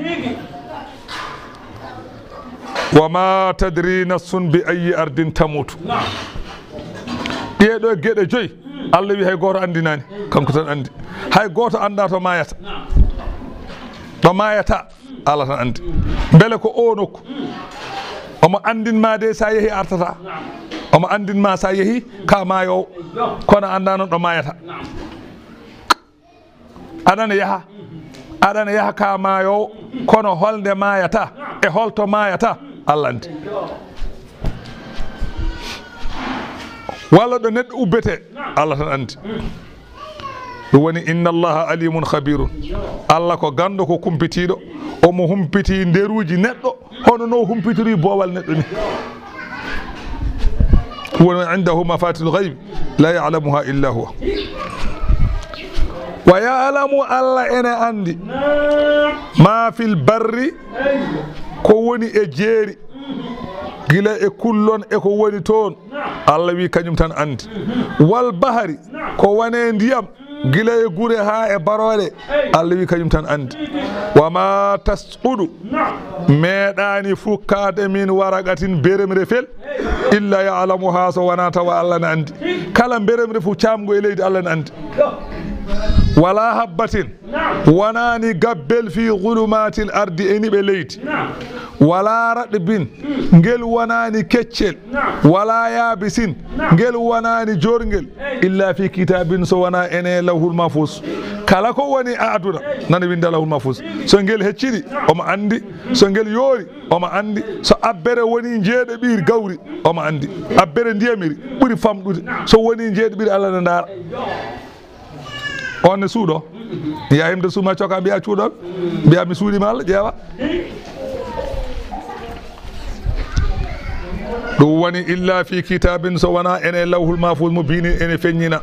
Wa ma tadri nafsun bi ayyi ardin tamutu. Ɗee ɗo geɗe joyi, Allah wi hay gooto anndinaani. Kanko tan anndi. Hay gooto annda to maayata. Ɗo maayata, Allah tan anndi. Mbele ko o nokku? Omo anndin ma de sa yehi artata. Omo anndin ma sa yehi ka maayo. Kono annda noon ɗo maayata. Aɗana yaha, aɗana yaha ka maayo, kono holnde maayata e holto maayata, Allah anndi. Walla ɗo neɗɗo ubbete, Allah tan anndi. Ɗum woni, inna Allaha alimun khabirun. Allah ko ganndo, ko kumpitiiɗo. Omo humpiti nderuuji neɗɗo, hono no humpitori boowal neɗɗo ni. Woni, indahu mafatihul ghayb la ya'lamuha illa huwa. Wa ya'lamu, Allah ene anndi, ma fil barri, ko woni e jeeri, gila e kullon e ko woni toon. Allah wi kañum tan anndi. Wal bahari, ko woni e ndiyam, gila e gure haa e barooɗe, Allah wi kañum tan anndi. Wa ma tasqudu, meeɗaani fukkaade min waraqatin beremre fel, illa ya'lamuha, so wonaa tawa Allah ne anndi. Kala beremre fof caamngo e leydi, Allah ne anndi. Wala habbatin, wonaani gabbel fi zulumatil ardi, e niɓe leydi. Wala ratbin, ngel wonaani keccel. Wala yabisin, ngel wonaani jorngel. Illa fi kitabin, so wonaa ene lawhul mahfuz. Kala ko woni e aduna, nana winnda lawhul mahfuz. So ngel heccidi, omo anndi. So ngel yoori, omo anndi. So abbere woni njeeɗaɓiiri gawri, omo anndi. Abbere ndiyamiri ɓuri famɗude. So woni njeeɗaɓiiri, Allah ne ndaara. On ne suuɗo. Yaa himde suuma coka mbiya cuuɗo. Mbiya mi suuɗi ma Allah ƴeewa. Ɗum woni illa fi kitabin, so wonaa ene lawhul mahfuz mo bini ene feññina.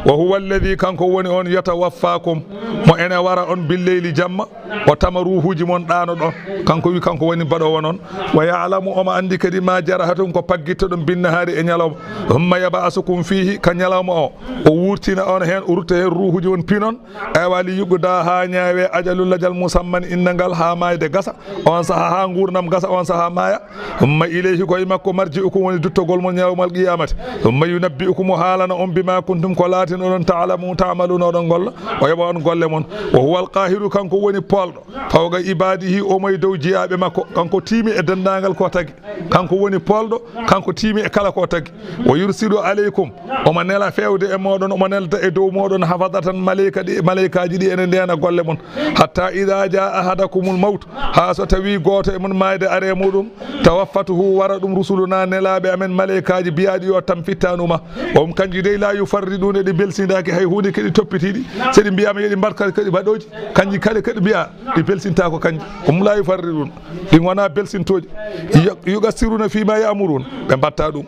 Wa huwa alladhi, kanko woni on, yatawaffakum, mo ene wara on billeyli jamma. O tama ruuhuuji mon ɗaano ɗon. Kanko wi, kanko woni baɗoowo non. Wa ya'lamu, omo anndi kadi ma jarahatum, ko paggittoɗon binnahaari e ñalawma. Thumma yab'asukum fihi, ka ñalawma o, o wurtina on heen, o rutta heen ruuhuuji on pinon. Aywa, li yuqda, haa ñaawe ajalul, lajal musamman, innangal, haa maayde gasa. On saha haa nguurndam gasa, on saha maaya. Thumma ilayhi, ko e makko, marji'ukum, woni duttogol mon yawmal qiyamati. Thumma yunabbi'ukum, o haalana on, bima kuntum, ko laatinoɗon, ta'lamu, ta'maluna, oɗon golla. O yoɓa on golle mon. Wa huwa al-qahiru, kanko woni polɗo, fawqa ibadihi, omo e dow jiyaaɓe makko. Kanko tiimi e denndaangal ko tagi. Kanko woni polɗo, kanko tiimi e kala ko tagi. Wa yursilu alaykum, omo nela fewde e moɗon, omo nelda e dow moɗon, hafadatan, maleyka ɗi, maleykaaji ɗi ene ndeena golle mon. Hatta idha jaa ahadakumul mawt, haa so tawi gooto e mon maayde are muɗum, tawaffatuhu, wara ɗum, rusuluna, nelaaɓe amen, maleykaaji biyaaɗi yo tam fittaandu ma. Wa hum, kanji dey, la yufarriduna, ɗi belsindaaki hay huunde, keɗi toppitiiɗi. So ɗi mbiyaama yo ɗi mbaɗ kadi, kadi baɗooji, kanji kala keɗi mbiya, ɗi belsintaako kanji. Hum la yufarriduna. Ɗi ngonaa belsintooji. Yu-, yuqassiruna fima ya'murun. Ɓe mbaɗta ɗum.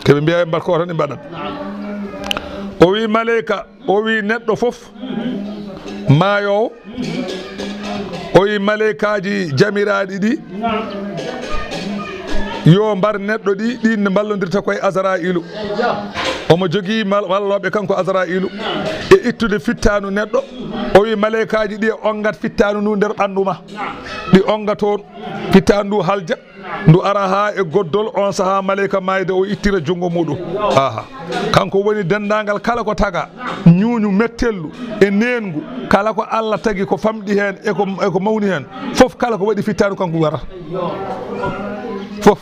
Ke ɓe mbiya ɓe mbaɗ ko tan, ɗi mbaɗat. O wi maleyka, o wi neɗɗo fof maayoowo, o wi maleykaaji jamiraaɗi ɗi, yo mbar neɗɗo ɗi, ɗin ne mballondirta koye Azra'ilu. Omo jogii mal-, wallooɓe kanko Azra'ilu e ittude fittaandu neɗɗo. O wi maleykaaji ɗi e ongat fittaandu ndu nder ɓanndu ma. Ɗi onga toon, fittaandu ndu halja, ndu ara haa e goddol, on sahaa maleyka maayde o ittira junngo muɗum. Aha. Kanko woni denndaangal kala ko taga, ñuuñu mettellu e neengu, kala ko Allah tagi ko famɗi heen e ko, e ko mawni heen, fof kala ko waɗi fittaandu kanko warata. Fof.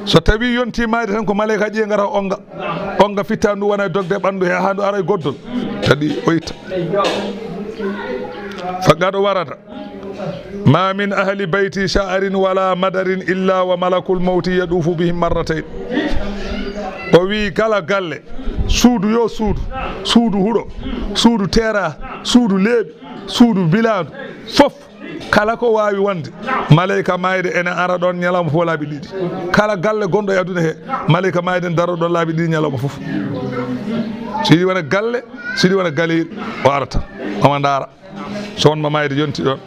So tawi yonti maayde tan ko maleyka ƴiye ngara onga. Onga fittaandu wona e dogde ɓanndu he haa ndu ara e goddol. Kadi o itta. Faqad warada. Ma min ahli bayti sha'rin wala madarin illa wa malakul mawti yadufu bihim marratayn. O wi kala galle, suudu yo suudu, suudu huɗo, suudu teera, suudu leeɓi, suudu bilaandu, fof. Kala ko waawi wonde, maleyka maayde ene ara ɗoon ñalawma fof laabi ɗiɗi. Kala galle gonɗo e aduna he, maleyka maayde ne daro ɗoon laabi ɗiɗi ñalawma fof. So yiɗi wona galle, so yiɗi wona galeyɗo, o arata, omo ndaara. So won mo maayde yonti ɗoon.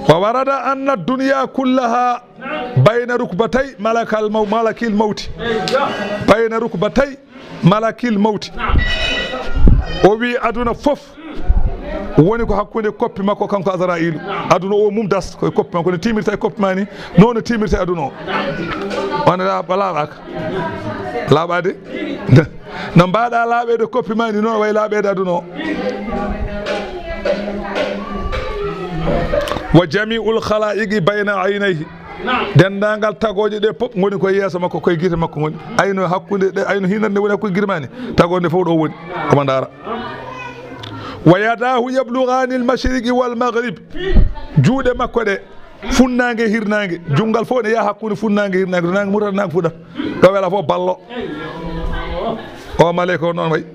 Wa warada anna dunya kullaha bayna rukbatay malakal maw-, malakil mawti. Bayna rukbatay malakil mawti. O wi aduna fof woni ko hakkunde koppi makko kanko Azra'ilu. Aduna o mum das koye koppi makko, no timirta e koppi ma ni, noon no timirta e aduna o. On laaɓa, laaɓaaka. Laaɓaade? No mbaɗa laaɓeede koppi ma ni, noon wayi laaɓeede aduna o. Wa jami'ul khala'iqi bayna aynayhi. Denndaangal tagooje ɗe pop ngoni koye yeeso makko, koye gite makko ngoni. Ayno hakkunde ɗe, ayno hinande woni hakkunde gite ma ni, tagoonde fof ɗo woni, omo ndaara. Wa yadahu yablughanil mashriqi wal maghrib. Juuɗe makko ɗe, funnaange, hirnaange. Junngal fof ne yaha hakkunde funnaange, hirnaange. To naange murata, naange fuɗata. Ɗo wela fof ballo. O maleyka o noon wayi.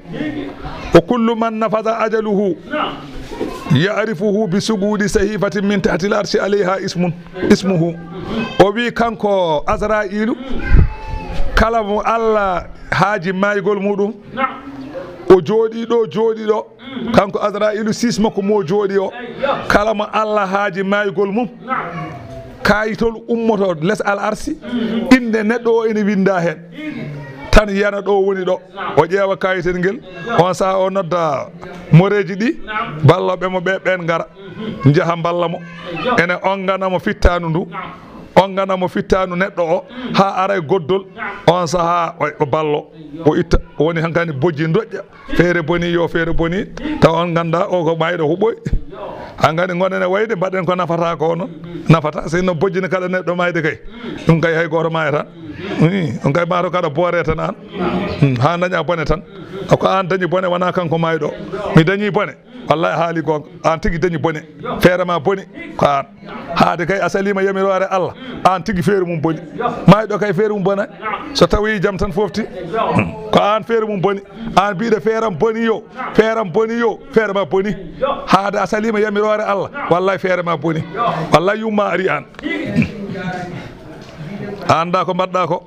Wa kullu man nafada ajaluhu ya'rifuhu bi sugudi sahifatin min tahtil arshi alayha ismun, ismuhu. O wi kanko Azra'ilu, kala mo Allah haaji maygol muɗum, o jooɗi ɗo, jooɗi ɗo, kanko Azra'ilu, sis makko mo jooɗi o, kala mo Allah haaji maygol mum, kayitol ummoto les al arsi, innde neɗɗo o ene winnda heen. An yana ɗo woni ɗo. O ƴeewa kayitel ngel. On saha o nodda moreeji ɗi. Ballooɓe mo ɓe, ɓen ngara. Njaha mballa mo. Ene ongana mo fittaandu ndu. Ongana mo fittaandu neɗɗo o. Haa aray goddol. On saha o, o ballo. O itta. O woni hankani bojji doƴƴa. Feere boni yo, feere boni. Taw on ngannda o ko mayɗo huɓɓoy. An gandi gonen e wayde, mbaɗen ko nafata ko, onon nafata. Sinno bojji ne kaɗa neɗɗo mayde kay. Ɗum kay hay gooto mayata. Ii, ɗum kay maato kaɗa boore tan an. Hmm, haa daña bone tan. Ko an dañi bone, wona kanko mayɗo. Mi dañi bone. Wallahi haali goonga. An tigi dañi bone. Feere ma boni. Ko an. Haade kay a salima yamiroore Allah. An tigi feere mum boni. Mayɗo kay feere mum bonay. So tawi jam tan fofti. Hmm. Ko an feere mum boni. An biɗo feeram boni yo. Feeram boni yo. Feere ma boni. Haade a salima yamiroore Allah. Wallahi feere ma boni. Wallahi yumma ari an. A anndaa ko mbaɗɗaa ko.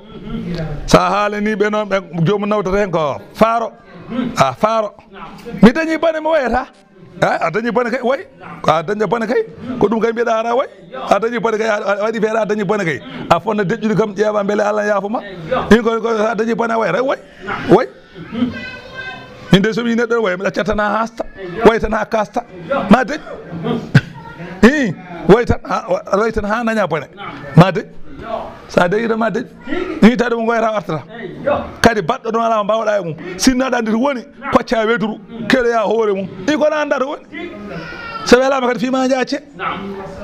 So a haalanii ɓe noon, ɓe joomum nawtata heen ko faaro. A faaro. Mi dañii bone mi wayata. A, a dañii bone kay, way. Ko a dañii bone kay. Ko ɗum kay mbiɗa ara way. A dañii bone kay, a, a waɗi feere a dañii bone kay. A fonna deƴƴude kam ƴeewa mbele Allah yaafo ma. In ko, ko a dañii bone a wayata, way. Way. Min de so mi neɗɗo way, mi ɗaccata na haasta. Way tan ha kaasta. Ma deƴ. Ii, way tan ha, way tan ha naña bone. Ma deƴ. Sa deƴi de ma deƴ. Ni tawde mo ngoyata wartata. Kadi baɗɗo ɗum ala mo mbawɗa e mum. Sinno aɗa andi to woni, kocca weduru, keɗoya hoore mum. I kono anda to woni. So welama kadi fima jacce.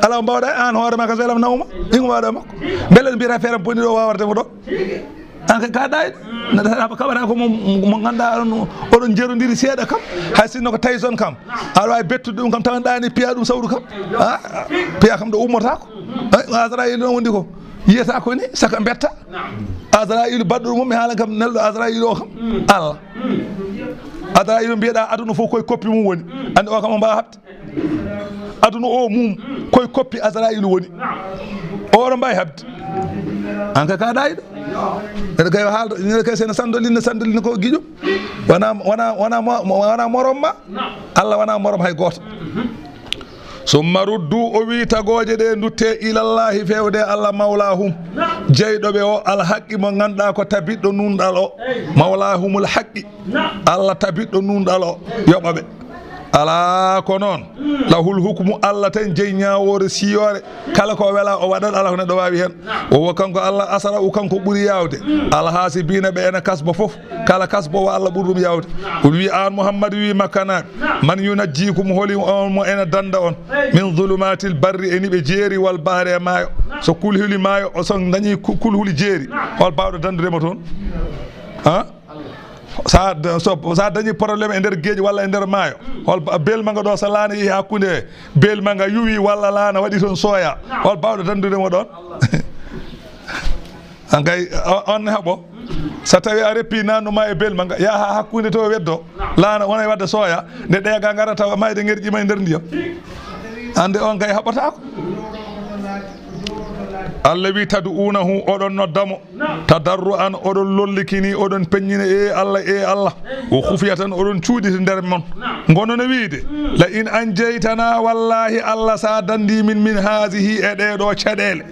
Ala mo mbawɗa e an hoore ma ka so welama nawma. I ko mbawɗa e makko. Mbele mbiyata feere boni ɗo wawarde mo ɗo. An kay ka ɗaay. Kaɓata ko mo, mo ganduɗa oɗon, oɗon jerodiri seeɗa kam. Hay sinno ko Tyson kam. Aɗa wawi bettude ɗum kam tawa ɗani piya ɗum sawru kam. Ha? Piya kam ɗo ummotako. Azrail ɗon wondi ko. Yiyata ko ni, saka mbetta. Azrail baɗɗo ɗum, mi haalan kam nelɗo Azrail o kam. Allah. Azrail mbiyeɗa aduna fof koye koppi mum woni. Andi o kam o mbawa habde. Aduna o mum, koye koppi Azrail woni. Oɗo mbawi habde. An ka ka ɗayiɗo. Ene kay haaldo, ene kay sene sandolin, sandolin ko giƴo. Wana, wana, wana mo-, wana morom ma. Allah wana morom hay goto. Summa ruddu, o wi tagooje ɗe dutte ilallahi fewde Allah mawlahum. Jeyɗo ɓe o alhaqqi mo ganduɗa ko tabiɗɗo nunɗal o. Mawlahumul haqqi. Allah tabiɗɗo nunɗal o. Yoɓa ɓe. Alaa ko noon, lahul hukmu, Allah tan jeyi ñaawoore, siyoore, kala ko wela o waɗat, alaa ko neɗɗo waawi heen. O wo kanko Allah asra'u, kanko ɓuri yaawde, alhaasibiina, ɓe ene kasba fof, kala kasboowo Allah ɓuri ɗum yaawde. Ɓuri wi aan Muhammad wi Makkanaaɓe, man yunajjiikum, holi on mo ene dannda on, min zulumaatil barri, e niɓe jeeri, wal bahri, e maayo. So kulhuli maayo, o so dañi ku-, kulhuli jeeri, hol baawɗo danndude mo toon? Ha? Sa, so, sa dañi problème e nder geeƴi walla e nder maayo, hol ba-, belma nga ɗo so laana yehi hakkunde belma nga yuwi walla laana waɗi toon sooya, hol baawɗo danndude mo ɗoon? An kay, o-, on ne haɓo. So tawi a reppi nannu ma e belma nga, yaha hakkunde to weddo, laana wona e wadde sooya, nde ɗeega ngara tawa mayde ngerƴi ma e nder ndiyam. Ande on kay haɓataako. Allah wi, "Tad'uunahu, oɗon nodda mo, tadarru'an, oɗon lolliki ni, oɗon peññina, e Allah, e Allah, wa khufyatan, oɗon cuuɗiti nder mon." Ngono no wiide, "La in anjaytana, wallahi Allah sa dandi min, min hazihi, e ɗee ɗo caɗeele,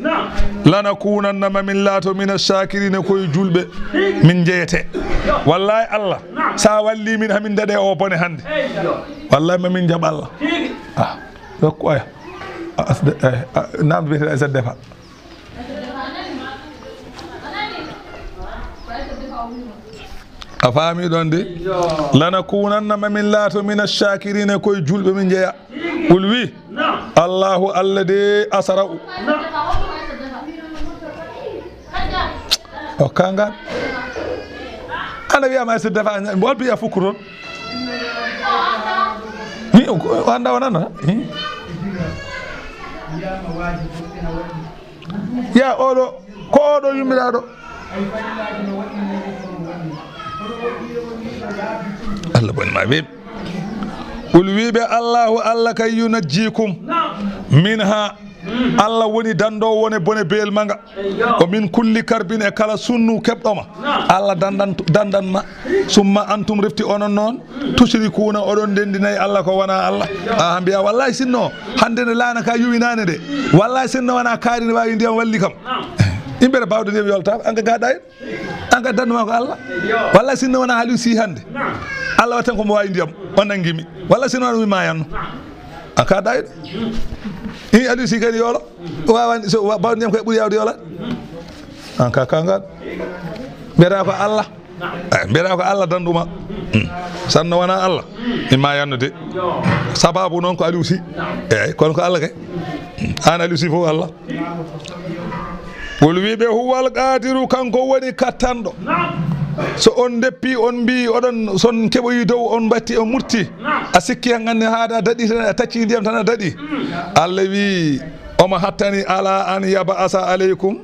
lanakunanna, ma min laato, mina shakirina, koye julɓe min jeyete." Wallahi Allah, sa walli min, hamin daɗe o bone hannde. Wallahi ma min jaɓ Allah. Ah. Rokku oya. A, asde, eh, a, namdo biyeteɗo S D F. A faami ɗon de? Lanakunanna, ma min laato mina shakirina, koye julɓe min jeya. Qul wi, Allahu, Allah de, asra'u. O kangan. Ana wiyama S D F, mbo albi ya fukku toon. Mi, o, o anda o nana. Hi. Ya oɗo, ko oɗo yummiraɗo. Allah boni ma ɓe. Qul wiɓe, Allahu, Allah kay yunajjikum minha. Allah woni dandoowo wone bone beel ma nga. O min kulli karbin, e kala sunnu keɓɗoma. Allah dandan, dandan ma. Summa antum, refti onon noon, tushrikuuna, oɗon ndenndinay Allah ko wona Allah. A mbiya, wallahi sinno, hannde nde laana ka yuwinaane nde. Wallahi sinno wona kaari ne waawi ndiyam walli kam. Yimɓe ɓe baawɗe ndiyam yoltaako, an ka gaaɗa en. An ka dandu ma ko Allah. Walla sinno wona Aliou Sy hannde. Allah waɗi tan ko mo waawi ndiyam, o nangi mi. Walla sinno wona mi maayanno. An ka daayɗo. In Aliou Sy kadi yoolo. Wawan so wa-, baawɗe ndiyam kay ɓuri yaawde yoolaade. An ka kangal. Mbiyata ko Allah. Eh, mbiyata ko Allah dandu ma. Hmm. Sanno wona Allah. Mi maayanno de. Sababu noon ko Aliou Sy. Eyyi, kono ko Allah kay. Hmm. An Aliou Sy fof Allah. Wol wiiɓe huwal qadiru, kanko woni kattanɗo. So on deppi, on mbi oɗon, so on keɓoyi dow, on mbatti, on murti. A sikki han anne haada daɗi tan, a tacci ndiyam tan a daɗi. Allah wi, omo hattani ala an yab'asa aleykum.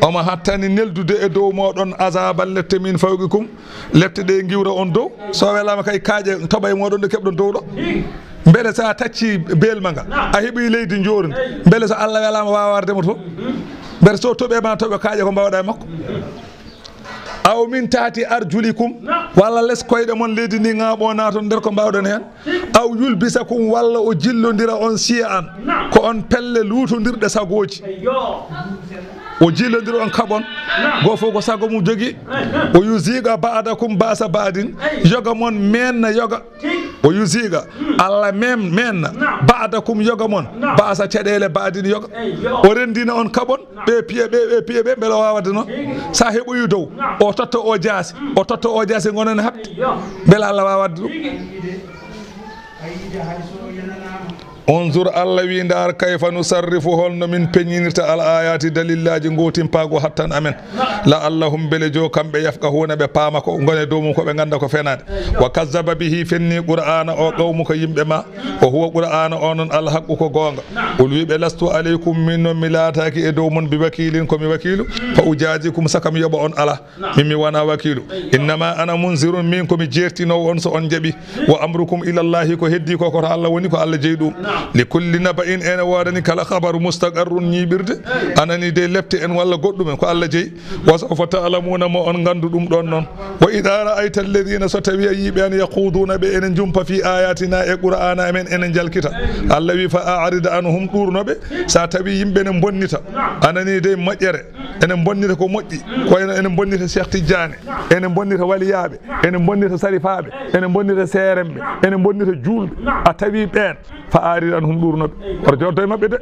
Omo hattani neldude e dow moɗon azaban lepte min fawqikum. Lepte ɗe ngiwra on dow. So welama kay kaaƴe toɓa e moɗon ɗo keɓɗon dow ɗo. Mbele sa tacci belma nga, a heɓi leydi njoorndi. Mbele so Allah welama wawa warde mo to? Mbele so toɓe ma toɓe kaaƴe ko mbawɗa e makko? Aw min tahti arjulikum, walla les koyɗe mon leydi ndi ŋaaɓo naton nder ko mbawɗon hen. Aw yulbisakum, walla o jillodira on siya an, ko on pelle lutondirɗe sagoji. O jillondira on kaɓon, goo fof ko sago mum jogi. O yuziqa ba'dakum ba'sa ba'din, yoga mon menna yoga. O yuziqa, Allah mem-, menna, ba'dakum yoga mon, ba'sa caɗele ba'din yoga. O rendina on kaɓon, ɓe piya ɓe, ɓe piya ɓe, mbele o wawa wadde noon? Sa heɓoyi dow, o totta o jaasi, o totta o jaasi, gonen haɓde. Mbele Allah wawa wadde ɗum? Unzur, Allah wi, ndaar, kayfa nusarrifu, holno min peññinirta, al ayati, dalillaji, ngo timpago hattan amen. La'allahum, mbele jo kamɓe, yafqahuna, ɓe paama ko ngone dow mum, ko ɓe ngannda ko fenaade. Wa kazzaba bihi, fenni Qur'aana o, qawmuka, yimɓe ma. Wa huwa, Qur'aana o noon, al haqqu, ko goonga. Qul, wi ɓe, lastu alaykum, min noon mi laataaki e dow mon bi wakilin, ko mi wakiilu. Fa ujazikum, saka mi yoɓa on, ala. Min mi wona wakiilu. Innama ana munzirun, min ko mi jeertinoowo on so on jaɓi. Wa amrukum ilallahi, ko heddi ko, ko to Allah woni, ko Allah jeyi ɗum. Li kulli naba'in, ene woodani kala khabaru mustaqarrun, ñiiɓirde. Anani de lepte en walla goɗɗum en, ko Allah jeyi. Wa sawfa ta'lamuna, mo on nganndu ɗum ɗon noon. Wa idha ra'ayta alladhina, so tawi a yii ɓe an, yakhuduna, ɓe ene njumpa, fi ayatina, e Qur'aana amen, ene njalkita. Allah wi, fa a'rid anhum, ɗuurno ɓe. Sa tawi yimɓe ne bonnita, anani de moƴƴere. Enen bonnita ko moƴƴi, ko enen, enen bonnita Cheikh Tidiane, enen bonnita waliyaaɓe, enen bonnita sarifaaɓe, enen bonnita seeremɓe, enen bonnita juulɓe. A tawi ɓeen, fa a'rid anhum, ɗuurno ɓe. Oto jooɗdo e maɓɓe de.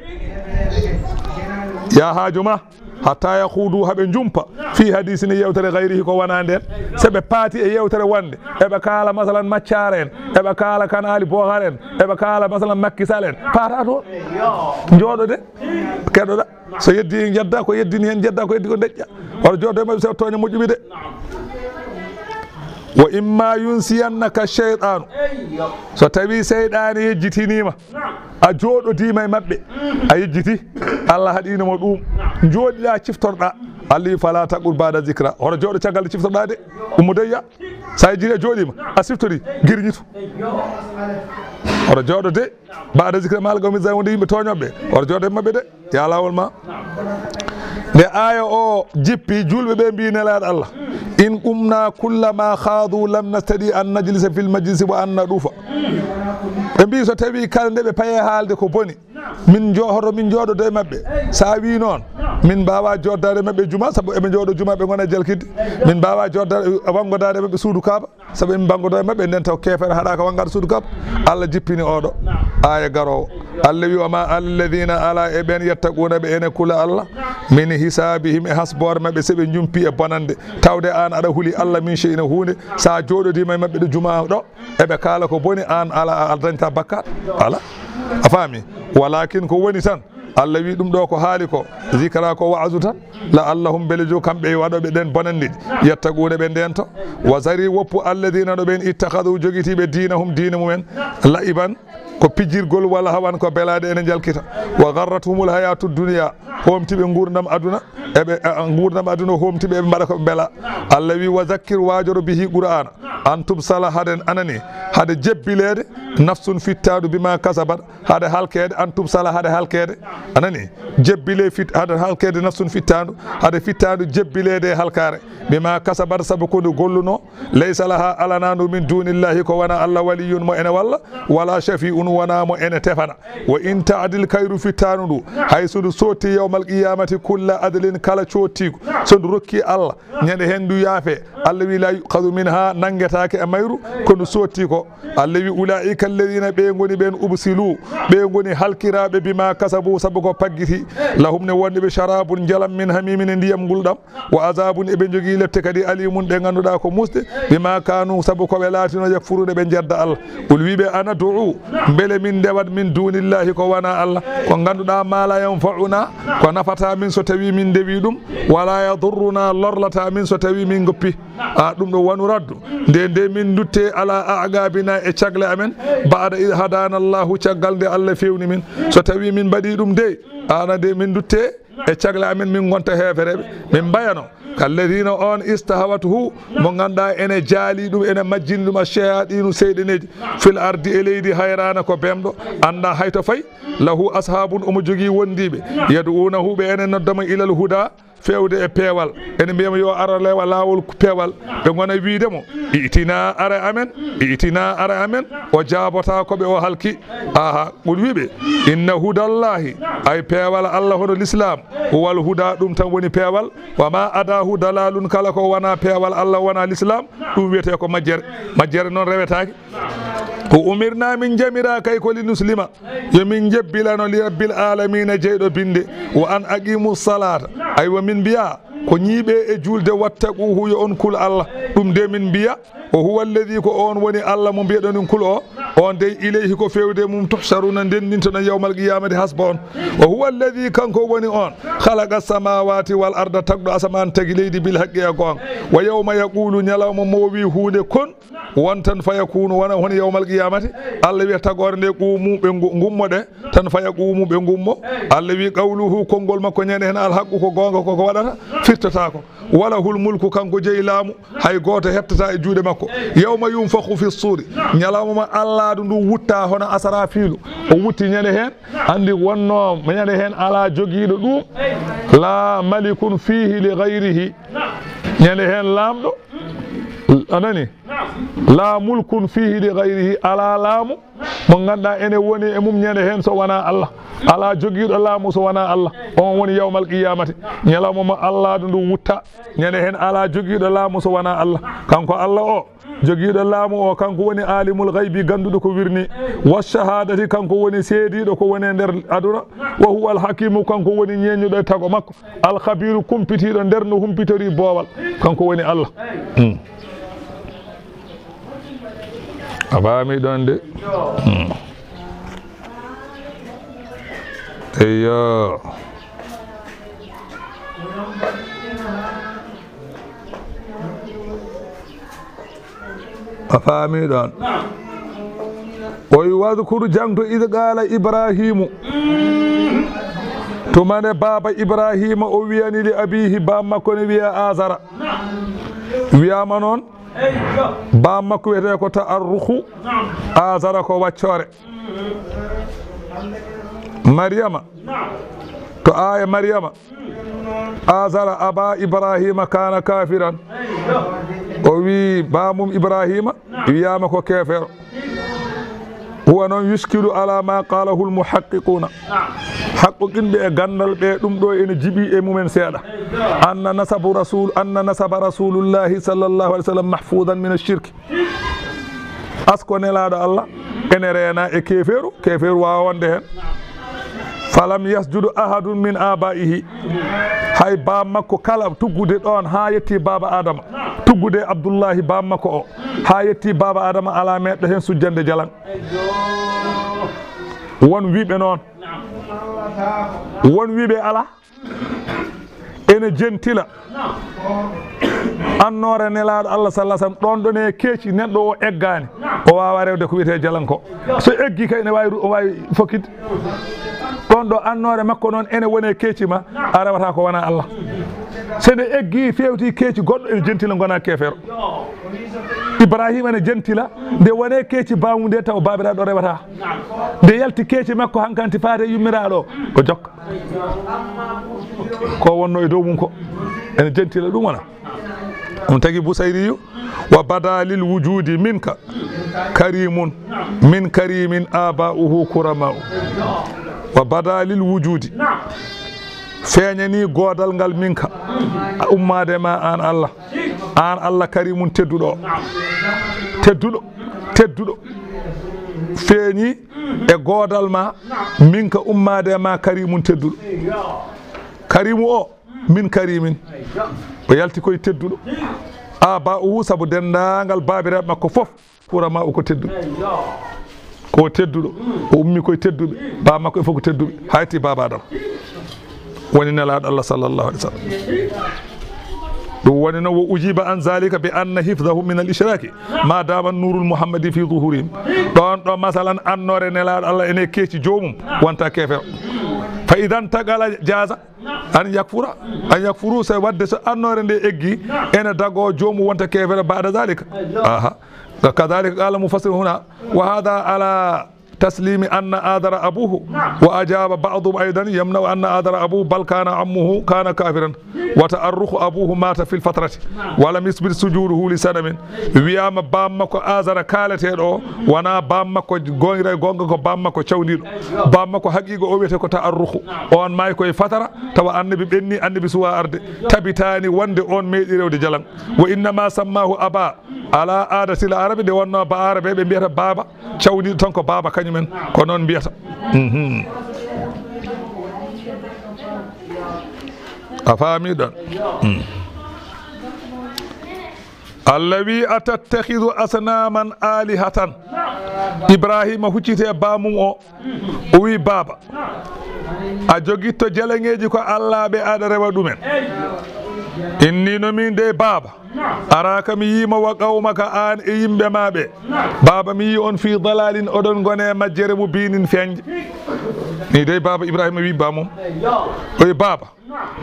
Ya haaju ma, hatta yahuudu, haa ɓe njumpa, fii hadiisin, e yeewtere, gayrihi, ko wonaa ndeen. So ɓe paati e yeewtere wonde, eɓe kaala, masalan, Maccaar en, eɓe kaala Kan Ali Bookar en, eɓe kaala, masalan, Makki Sal en, paata toon. Njooɗo de, keɗoɗa. So yeddi njedda, ko yeddini heen njedda, ko yeddi ko ndeƴƴa. Oto jooɗo e maɓɓe, so tooña moƴƴuɓe de. Wa imma yunsiyannaka shaytanu. So tawi seyɗaane yejjitiniima, a jooɗodiima e maɓɓe, a yejjiti, Allah haɗiino mo ɗum. Njooɗiɗa, ciftorɗa. Allah wi, fala taqud ba'da zikra. Oto jooɗo caggal nde ciftorɗa de. Ummo doyya. Sa yejjiti a jooɗiima, a siftori, girñitu. Oto jooɗo de. Ba'da zikri ma'al qawmi zalimin, wonde yimɓe tooñooɓe, oto jooɗo e maɓɓe de, ya laawol ma. Nde aaya o jippi, juulɓe ɓe mbi Nelaaɗo Allah, in qumna kullama khadu lam nastati an najlisa fil majlisi wa an nadufa. Ɓe mbi so tawi kala nde ɓe paye haalde ko boni, min jo-, hoto min jooɗodo e maɓɓe. Sa wi noon, min mbawa jooɗodaade e maɓɓe juma, sabu eɓe jooɗo juma, ɓe ngona e jalkidde. Min mbawa jooɗodaade, wanngodaade e maɓɓe suudu Kaaba. Sabu en mbanngoto e maɓɓe, nden taw keefeero haɗaaka wanngaade suudu Kaaba. Allah jippini oɗo aaya garoowo. Allah wi, wa ma ala alladhina, ala e ɓeen, yattaquuna, ɓe ene kula Allah, min hisabihim, e hasboore maɓɓe, so ɓe njumpi e bonande. Tawde aan aɗa huli Allah, min shay'in, huunde, sa jooɗodiima e maɓɓe ɗo jumaa ɗo, eɓe kaala ko boni, aan ala a dañta bakkaat. Ala. A faami? Walakin ko woni tan, Allah wi ɗum ɗo ko haali ko, zikra ko wa'azu tan, la'allahum, mbele jo kamɓe e waɗooɓe ɗeen bonannde ɗi, yattaquuna, ɓe ndento, wa zari, woppu, alladhina, no ɓeen, ittakhadhu, jogitiiɓe, diinahum, diina mumen, la'iban, ko pijirgol, wa lahawan, ko belaade ene njalkita, wa gharrathumul hayatu dunya, hoomtiiɓe nguurndam aduna, eɓe, a, a, nguurndam aduna hoomtiiɓe, eɓe mbaɗa ko ɓe mbela. Allah wi, wa zakkir, waajoro, bihi, Qur'aana, an tubsala, hade, anani, hade jebbileede, nafsun, fittaandu, bima kasabat, hade halkeede, an tubsala, hade halkeede, anani, jebbile fit-, hade halkeede, nafsun, fittaandu, hade fittaandu jebbileede e halkaare, bima kasabat, sabu ko ndu golluno, laysa laha, alanaandu, min dunillahi, ko wona Allah, waliyun, mo ene walla, wala shafi'un, wona mo ene tefana. Wa in ta'dil, kayru fittaandu ndu, hay so ndu sotti yawmal qiyamati kulla adlin, kala cottiigu, so ndu rokki Allah, ñande heen ndu yaafe. Allah wi, la yu'khadhu minha, nanngetaake e mayru, ko ndu sotti ko. Allah wi, ulaa'ika alladhina, ɓe ngoni ɓeen, ubsilu, ɓe ngoni halkiraaɓe, bima kasabu, sabu ko paggiti. Lahum, ne wonde ɓe, sharabun, njalam, min hamimin, e ndiyam ngulɗam. Wa azabun, eɓe njogii lette kadi, alimun, ɗe ngannduɗaa ko musɗe, bima kanu, sabu ko ɓe laatino, yakfuruuna, ɓe njedda Allah. Qul, wi ɓe, ana du'u, mbele min ndewat, min dunillahi, ko wona Allah, ko ngannduɗaa, ma la yanfa'una, ko nafata min so tawi min ndewi ɗum, wala yadurruna, lorlata min so tawi min ngoppi. A, ɗum ɗo, wanu raddu, nde, nde min ndutte, ala a'qabina, e cagle amen, ba'da id hadana Allahu, caggal nde Allah fewni min. So tawi min mbaɗi ɗum de, ana de min ndutte e cagle amen, min ngonta heefereɓe, min mbayano. Kalladina, on, istahawathu, mo ngannduɗaa ene jaali ɗum, ene majjini ɗum, ash-shayatinu, seyɗeneeji, fil ardi, e leydi, hayrana, ko bemɗo, annda hay to fayi. Lahu ashabun, omo jogii wondiiɓe, yad'unahu, ɓe ene nodda mo, ilal huda, fewde e peewal, ene mbiya mo yo ar rewa laawol peewal, ɓe ngona wiide mo, itina, ara amen, itina, ara amen, o jaabotaako ɓe, o halki. Aha, qul, wi ɓe, inna hudallahi, ay peewal Allah hono l'islam, huwal huda, ɗum tan woni peewal, wa ma adahu dalalun, kala ko wona peewal Allah, wona l'islam, ɗum wiyete ko majjere, majjere noon rewetaake. Ko umirna, min njamira kay ko li nuslima, yo min njebbilano li rabbil alamina, jeyɗo binde, wa an aqimu salata, aywa min mbiya ko ñiiɓe e julde, wattaquhu, yo on kul Allah, ɗum de min mbiya, wa huwa alladhi, ko on woni Allah mo mbiyeɗon en kul o, on dey ilayhi, ko fewde mum, tuhsharuna, ndenndintoɗon yawmal qiyamati, hasbo on. Wa huwa alladhi, kanko woni on, khalaqa samawati wal arda, tagɗo asamaan, tagi leydi, bil haqqi, e goonga. Wa yawma yaqulu, ñalawma mo wi huunde kun, won tan, fayakunu, wona hono yawmal qiyamati, Allah wiya tagoore nde, qumu, ɓe ngu-, ngummo ɗe, tan fayaqumu, ɓe ngummo. Allah wi qawluhu, konngol makko ñande heen, alhaqqu, ko goonga, ko ko waɗata, firtata ko. Walahul mulku, kanko jeyi laamu, hay gooto heɓtata e juuɗe makko. Yawma yunfakhu fi suri, ñalawma mo Allah ndu wutta hono asarafiilu, o wutti ñande heen, anndi wonno ñande heen alaa jogiiɗo ɗum, la malikun fihi li ghayrihi, ñande heen laamɗo, a nani? La mulkun fihi li ghayrihi, alaa laamu mo ngannduɗaa ene woni e mum ñande heen so wonaa Allah. Alaa jogiiɗo laamu so wonaa Allah. On woni yawmal qiyamati. Ñalawma mo Allah ndu wutta. Ñande heen alaa jogiiɗo laamu so wonaa Allah. Kanko Allah o, jogiiɗo laamu o, kanko woni alimul ghaybi, gannduɗo ko wirni. Wa shahadati, kanko woni seediiɗo ko woni e nder aduna. Wa huwa al hakimu, kanko woni ñeeñuɗo e tago makko. Al khabiru, kumpitiiɗo nder no humpitori boowal. Kanko woni Allah. Hmm. A faami ɗon de? Hmm. Eyyo. A faami ɗon? O wi, wadkur, jaŋto, id qala Ibrahimu. Tuma nde baaba Ibrahima o wiyani li abihi, baaba makko ne wiya Azara. Wiyama noon, baaba makko wiyete ko Ta'arruhu, Azara ko waccoore. Maryama, to aaya Maryama, Azara aba Ibrahima kana kafiran. O wi baaba mum Ibrahima wiyama ko keefeero. Huwa noon yushkilu ala ma qalahu al muhaqqiquna. Haqqoqinɓe e ganndal ɓe, ɗum ɗo ene jiɓi e mumen seeɗa. Anna nasabu rasul, anna nasaba rasulullahi sallallahu alaihi wasallam mahfudan min ash-shirk. Asko nelaaɗo Allah ene reena e keefeeru, keefeeru waawa wonde heen. Falam yasjud ahadun min abaihi. Hay baaba makko kala tuggude ɗoon haa yetti baaba Adama, tuggude Abdullahi baaba makko o, haa yetti baaba Adama, alaa meeɗɗo heen sujjande jalaŋ. Won wiiɓe noon, won wiiɓe alaa. Ene jentila annoore nelaaɗo Allah sallallahu alaihi wasallam, ɗoon ɗo ne keeci, neɗɗo o eggaani, o waawa rewde ko wiyetee jalaŋ ko. So eggi kay, ene waawi ru-, o waawi fokkitde. Ɗoon ɗo annoore makko noon ene wone keeci ma, a rewata ko wona Allah. So nde eggi feewti keeci goɗɗo, ene jentila ngona keefeero. Ibrahima ne jentila, nde wone keeci baamu nde taw baabiraaɗo rewata. Nde yalti keeci makko hankanti faate yummiraaɗo, o jokka. Ko wonno e dow mum ko, ene jentila ɗum wona. Ɗum tagi Busayriyu, "Wa bada lil wujudi minka karimun, min karimin aba'uhu kurama'u." Wa bada lil wujudi, feeñani goodal ngal minka, ummaade ma an Allah. An Allah karimun tedduɗo. Tedduɗo, tedduɗo. Feeñi e goodal ma, minka ummaade ma karimun tedduɗo. Karimu o, min karimin. O yalti koye tedduɗo. Aba'uhu, sabu denndaangal baabiraaɓe makko fof. Kurama'u ko tedduɓe. Ko tedduɗo. O ummi koye tedduɓe. Baa makko e fof ko tedduɓe. Hayti baaba Adama. Woni Nelaaɗo Allah sallallahu alaihi wasallam. Ɗum woni noon, "Wa ujiba an zalika bi anna hifzahu min al ishraki ma dama nurul muhammadi fi zuhurihim." Ɗon ɗo masalan annoore Nelaaɗo Allah ene keeci joomum wonta keefeero. Fa idan tagala jaza an yakfura, an yakfuru, so wadde so annoore nde eggi, ene dago joomum wonta keefeero ba'da zalika. Aha. Kadhalika qala mufassir huna, "Wa hadha ala taslimi anna adara abuhu, wa ajaba ba'duhum aidan yamna'u anna adara abuhu, bal kana ammuhu kana kafiran, wa ta'arrukhu abuhu mata fil fatrati, wa lam yusbit sujuduhu li sanamin." Wiyama bam makko Azara kaaleteɗo o, wona bam makko goonga e goonga, ko bam makko cawndiɗo. Bam makko haqiqa o wiyete ko ta'arrukhu. On maayi koye fatara, tawa annabi ɓenni, annabi suwa arde. Tabitani wonde on meeɗi rewde jalan. Wa innama sammahu aba ala adatil arabi, nde wonno ba arabe ɓe mbiyata baaba, cawndiɗo tan ko baaba kañumen, ko noon mbiyata. Mhm. A faami ɗon? Mm. Allah wi, "Atattakhidu asnaman alihatan." Ibrahima hucciti e baamum o, o wi, "Baaba, a jogitto jalaŋeeji ko allaaɓe aɗa rewa ɗumen?" "Inni, no min dey baaba, araka mi yiima wa qawmaka, an e yimɓe ma ɓe. Baaba, mi yi on fi dalalin, oɗon ngone majjere mu binin feeñde." Ni dey baaba Ibrahima wi baamum. O wi, "Baaba,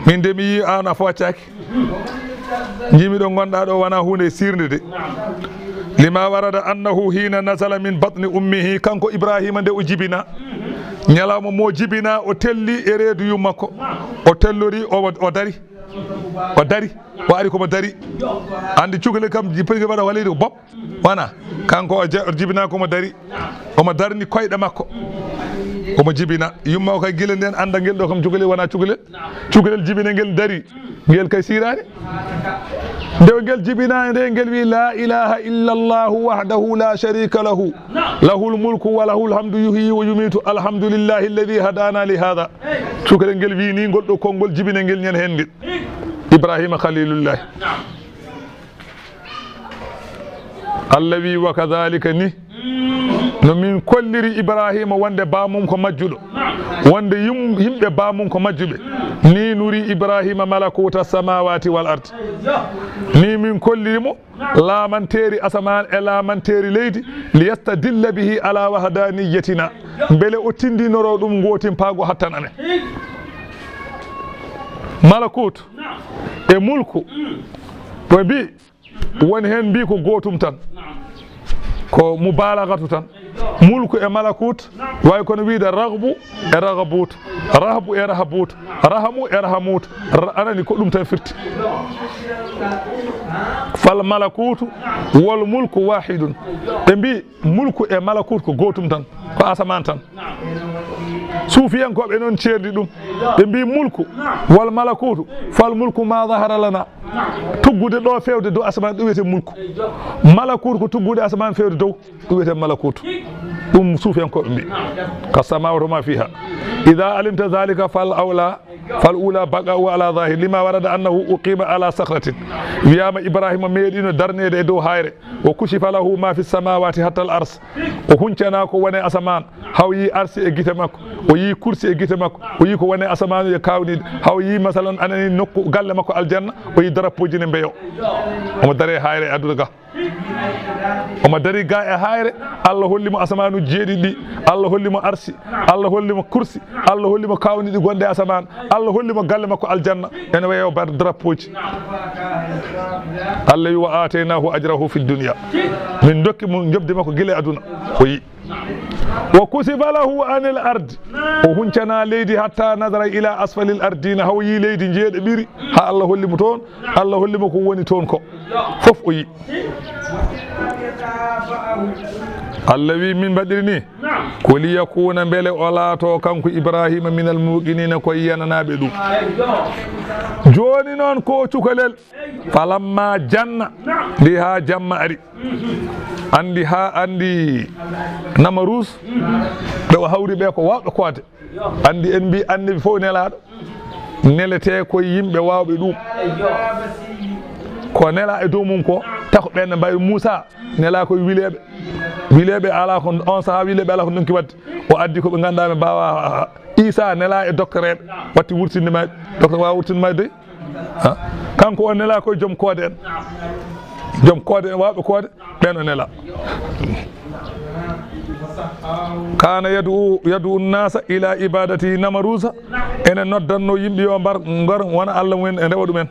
min de mi yi an a foccaaki. Jimi ɗo ngonɗa ɗo wona huunde sirnde de. Lima warada annahu hina nazala min batni ummihi." Kanko Ibrahima nde o jibina, ñalawma mo jibina, o telli e reedu yummakko. O tellori, o, o dari. O dari. O ari komo dari. Andi cukalel kam, jippirgel waɗa waleede ko bob. Wona, kanko o ja-, o jibina komo dari. Omo darni koyɗe makko. Omo jibina. Yumma o kay gila nden anda ngel ɗo kam cukalel wona cukalel. Cukalel jibina ngel dari. Ngel kay sirani. Nde o ngel jibina nde ngel wi, "La ilaha illa Allahu wahdahu la sharika lahu. Lahul mulku wa lahul hamdu yuhyi wa yumitu. Alhamdulillahi alladhi hadana li hadha." Cukalel ngel wi ni ngol ɗo konngol jibina ngel ñan hen ngel. Ibrahima Khalilullah. Allah wi, "Wa kadhalika ni, no min kolliri Ibrahima wonde baamum ko majjuɗo, wonde yim-, yimɓe baamum ko majjuɓe, ni nuri Ibrahima malakuta samawati wal ard." Ni min kolliri mo laamanteeri asamaan e laamanteeri leydi, li yastadilla bihi ala wahdaniyyatina, mbele o tindinoro ɗum ngootimpaago hattan amen. Malakut e mulku, ɓe mbi, woni heen mbi ko gootum tan, ko mubalagatu tan. Mulku e malakut, way kono wiide raghbu e raghabut, rahbu e rahabut, rahamu e rahamut, ra-, anani ko ɗum tan firti. Fal malakutu wal mulku wahidun. Ɓe mbi, mulku e malakut ko gootum tan, ko asamaan tan. Suufiyankooɓe noon ceerdi ɗum. Ɓe mbi, mulku wal malakutu, fal mulku ma zahara lana. Tuggude ɗo feewde dow asamaan, ɗum wiyete mulku. Malakut ko tuggude asamaan feewde dow, ɗum wiyete malakut. Ɗum suufiyankooɓe mbi. Ka samawati ma fiha. Idha alimta dhalika fal awla, fal ula baqa'u ala zahir, lima warada annahu uqima ala sakhratin. Wiyama Ibrahima meeɗino darneede e dow hayre. Wa kushifa lahu ma fi samawati hatta al ars. O huncana ko woni asamaan, haw yi arsi e gite makko, o yi kursi e gite makko, o yi ko woni asamaan e kawniɗe, haw yi masalan anani nokku galle makko aljanna, o yi drapeau ji ne mbeyo. Omo dare hayre e aduna ga. Omo dari ga e hayre, Allah holli mo asamaanuuji jeeɗiɗi ɗi, Allah holli mo arsi, Allah holli mo kursi, Allah holli mo kawniɗi gonɗe asamaan, Allah holli mo galle makko aljanna, ene wayi o bar drapeau ji. Allah wi: "Wa aataynahu ajrahu fi dunya." Min dokki mo njoɓdi makko gila e aduna. O yi. "Wa kusifa lahu anil ardi." O huncana leydi hatta nadara ila asfalil ardina, haw yi leydi jeeɗiɗi ɓiri, ha Allah holli mo toon, Allah holli mo ko woni toon ko. Fof o yi. Allah wi: "Min mbaɗiri ni ko liyakuna, mbele o laato kanko Ibrahima minal muqinina, ko yiyananaaɓe ɗum." Jooni noon ko cukalel. "Falamma janna," ndi ha jamma ari. Andi ha, andi Namarus, ɓe o hawri ɓe ko wawɓe koode. Andi en mbi annabi fof nelaɗo nelete ko yimɓe wawɓe ɗum. Ko nela e dow mum ko tako ɓen mbawi Moussa nela koye wileɓe. Wileɓe ala ko on saaha wileɓe ala ko donki wadde. O addi ko ɓe ganduɗa ɓe mbawa. Isa nela e docteur eɓe watti wurtinde ma. Docteur wawa wurtinde ma dey. Ha? Kanko o nela koye joom koode en. Joom koode en, wawɓe koode, ɓen o nela. Kana yad'u, yad'u nnasa ila ibadati Namarusa. Ene noddanno yimɓe yo mbar, ngar wona Allah mumen e rewa ɗumen.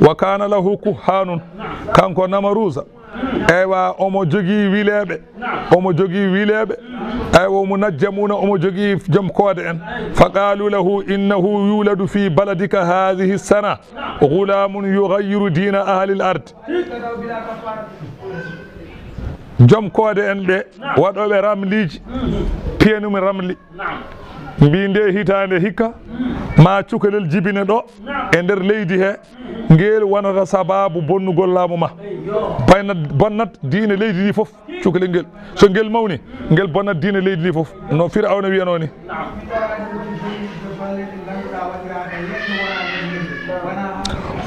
Wa kana lahu kuhanun. Kanko Namarusa. Eywa, omo jogii wileeɓe. Omo jogii wileeɓe. Eywa, omo najjamuna, omo jogii joom koode en. Fa qalu lahu innahu yuladu fi baladika hadhihi sana ghulamun yughayyiru dina ahli al-ard. Joom koode en ɓe, waɗooɓe ramliiji, piyanumi ramli. Mbi nde hitaande hikka, ma cukalel jibine ɗo e nder leydi he, ngel wonata sababu bonnugol laamu ma. Baynat, bonnat diine leydi ndi fof, cukalel ngel. So ngel mawni, ngel bonnat diine leydi ndi fof. No Firawna wiyano ni.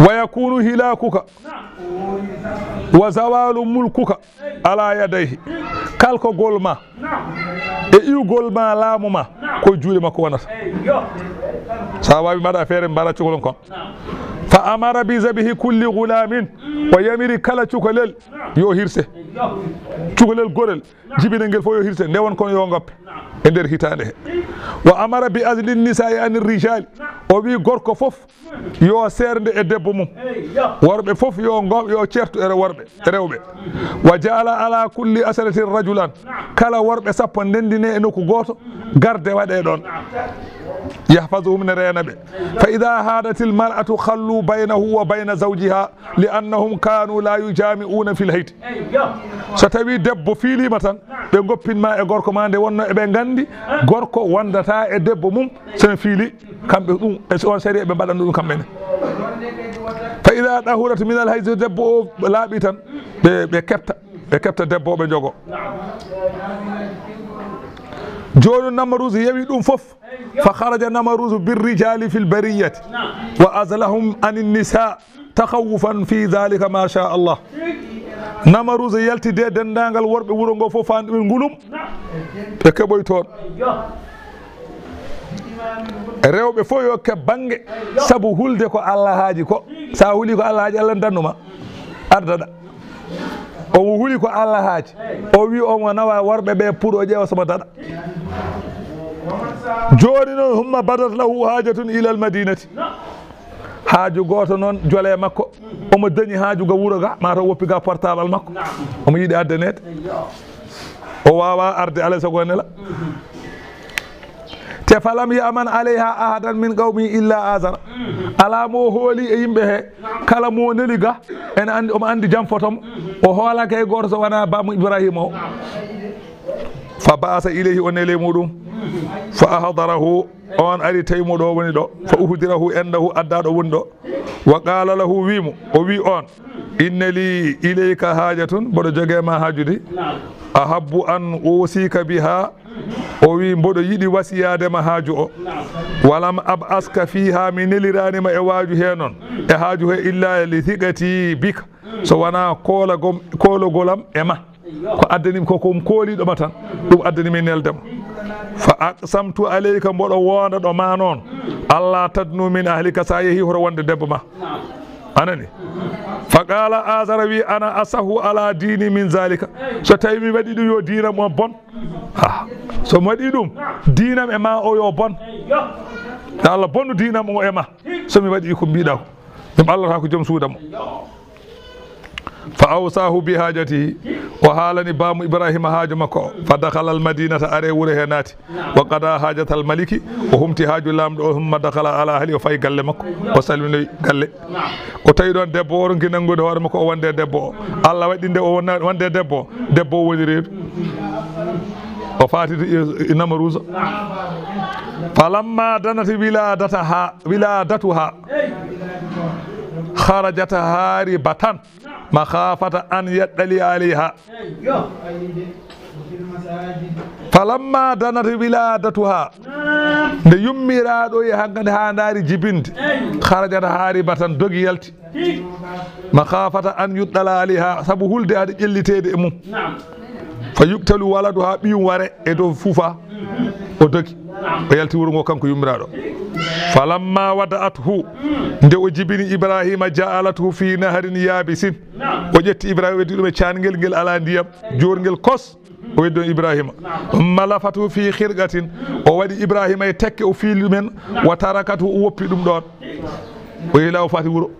Wa yakunu hilakuka wa zawalu mulkuka ala yadayhi. Kalkogol ma e iwgol ma laamu ma ko juuɗe makko wonata. Sa wawi mbaɗa feere mbara cukalon kon. Fa amara bi zabihi kulli gulamin. O yamiri kala cukalel yo hirse. Cukalel gorel jibinel ngel fof yo hirse, nde won kon yo ngoppe e nder hitaande he. Wa amara bi azli nisai anir rijali. O wi gorko fof yo seernde e debbo mum. Worɓe fof yo ngo, yo ceertu e worɓe, e rewɓe. Wa jaala ala kulli asaratin rajulan. Kala worɓe sappo ndendine e nokku gooto, garde waɗe ɗon. Yahfazuhum, ne reena ɓe. Fa ida hadatil mar'atu khallu baynahu wa bayna zawjiha li annahum kanu la yujami'una fil hayd. So tawi debbo fiilima tan, ɓe goppin ma e gorko ma nde wonno eɓe gandi gorko wondata e debbo mum. Sene fiili kamɓe ɗum, e on sariya ɓe mbaɗan ɗum kamɓe ne. Fa ida dahurat min al hayd, so debbo o laaɓi tan, ɓe, ɓe kepta, ɓe kepta debbo o ɓe jogo. Joni Namarus yewi ɗum fof. Fa kharaja Namarus bir rijali fil bariyati wa azlahum anin nisa takhawufan fi dhalika ma sha Allah. Namarus yaltide dendagal worɓe wuro ngo fof fandi ɓe ngulum. Ɓe keɓoy toon. Rewɓe fof yo keɓ bannge, sabu hulde ko Allah haaji ko. Sa huli ko Allah haaji, Allah ne dannuma. Ardaɗa. Omo huli ko Allah haaji. O wi omo nawa worɓe ɓe pour o ƴeewa somo daɗa. Jooni noon, humma badat lahu haajatun ilal madinati. Haaju gooto noon jole makko. Omo dañi haaju ga wuro ga, ma taw woppi ga portable makko. Omo yiɗi addaneede. O wawa arde alay sago nela. Te falam ya'man alayha ahadan min qawmi illa azara. Ala mo hooli e yimɓe he, kala mo neli ga, ene andi, omo andi jam fotom. O hoolake e gooto so wona baamu Ibrahima o. Fa ba'asa ilayhi, o neli e muɗum. Fa ahdarahu, on ari tawi mo ɗo woni ɗo. Fa uhdirahu indahu, adda ɗo woni ɗo. Wa qala lahu, wi mo, o wi on, inna li ilayka hajatun, mboɗo joge ma hajude. Ahabbu an usika biha, o wi mboɗo yiɗi wasiyade ma haaju o. Walam ab'aska fiha, mi nelirani ma e waaju he noon, e haaju he, illa li thiqati bika, so wona koolagom-, koolagol am e ma. Ko addani mi ko, ko kooliɗo ma tan, ɗum addani mi nelde ma. Fa aqsamtu alayka, mboɗo wonda ɗo ma noon, alla tadnu min ahlika, sa yehi hoto wonde debbo ma. A nani? Fa qala Azara wi, "Ana asahu ala dini min zalika." So tawi mi waɗi ɗum yo diinam on bon. Ah, so mi waɗi ɗum, diinam e ma o yo bon. Ya Allah, bonnu diinam o e ma. So mi waɗi ko mbiɗa ko. Ɗum Allah ta ko joom suuda mo. Fa awsahu bi hajatihi. O haalani baamu Ibrahima haaju makko o. Fa dakhala al madinata, are wuro he naati. Wa qada hajatal maliki, o humti haaju laamɗo o, humma dakhala ala ahli, o fayi galle makko, o salminoyi galle. O tawi ɗon debbo o, ronki nanngude hoore makko, o wonde debbo o. Allah waɗi nde o wonna-, wonde debbo o, debbo o woni reedu. O faati to i-, i Namaruusa. Falamma danat wiladataha, wiladatuha, kharajat haribatan makhafata an yattali alayha. Falamma danat wiladatuha, nde yummiraaɗo e hankadi haa ndaari jibinde, kharajat haribatan, dogi yalti, makhafata an yuttala alayha, sabu hulde hade ƴelliteede e mum. Fa yuqtalu waladuha, ɓiyum ware e dow fufa, o dogi, o yalti wuro ngo kanko yummiraaɗo. Falamma wada'athu, nde o jibini Ibrahima, ja'alathu fi naharin yabisin, o ƴetti Ibrahima, o waddi ɗum e caangel ngel alaa ndiyam, joorngel kos. O waddi ɗon Ibrahima. Malafatu fi khirqatin. O waɗi Ibrahima e tekke, o fiili ɗumen. Wa tarakatu, o woppi ɗum ɗon. O yehi laawo faati wuro.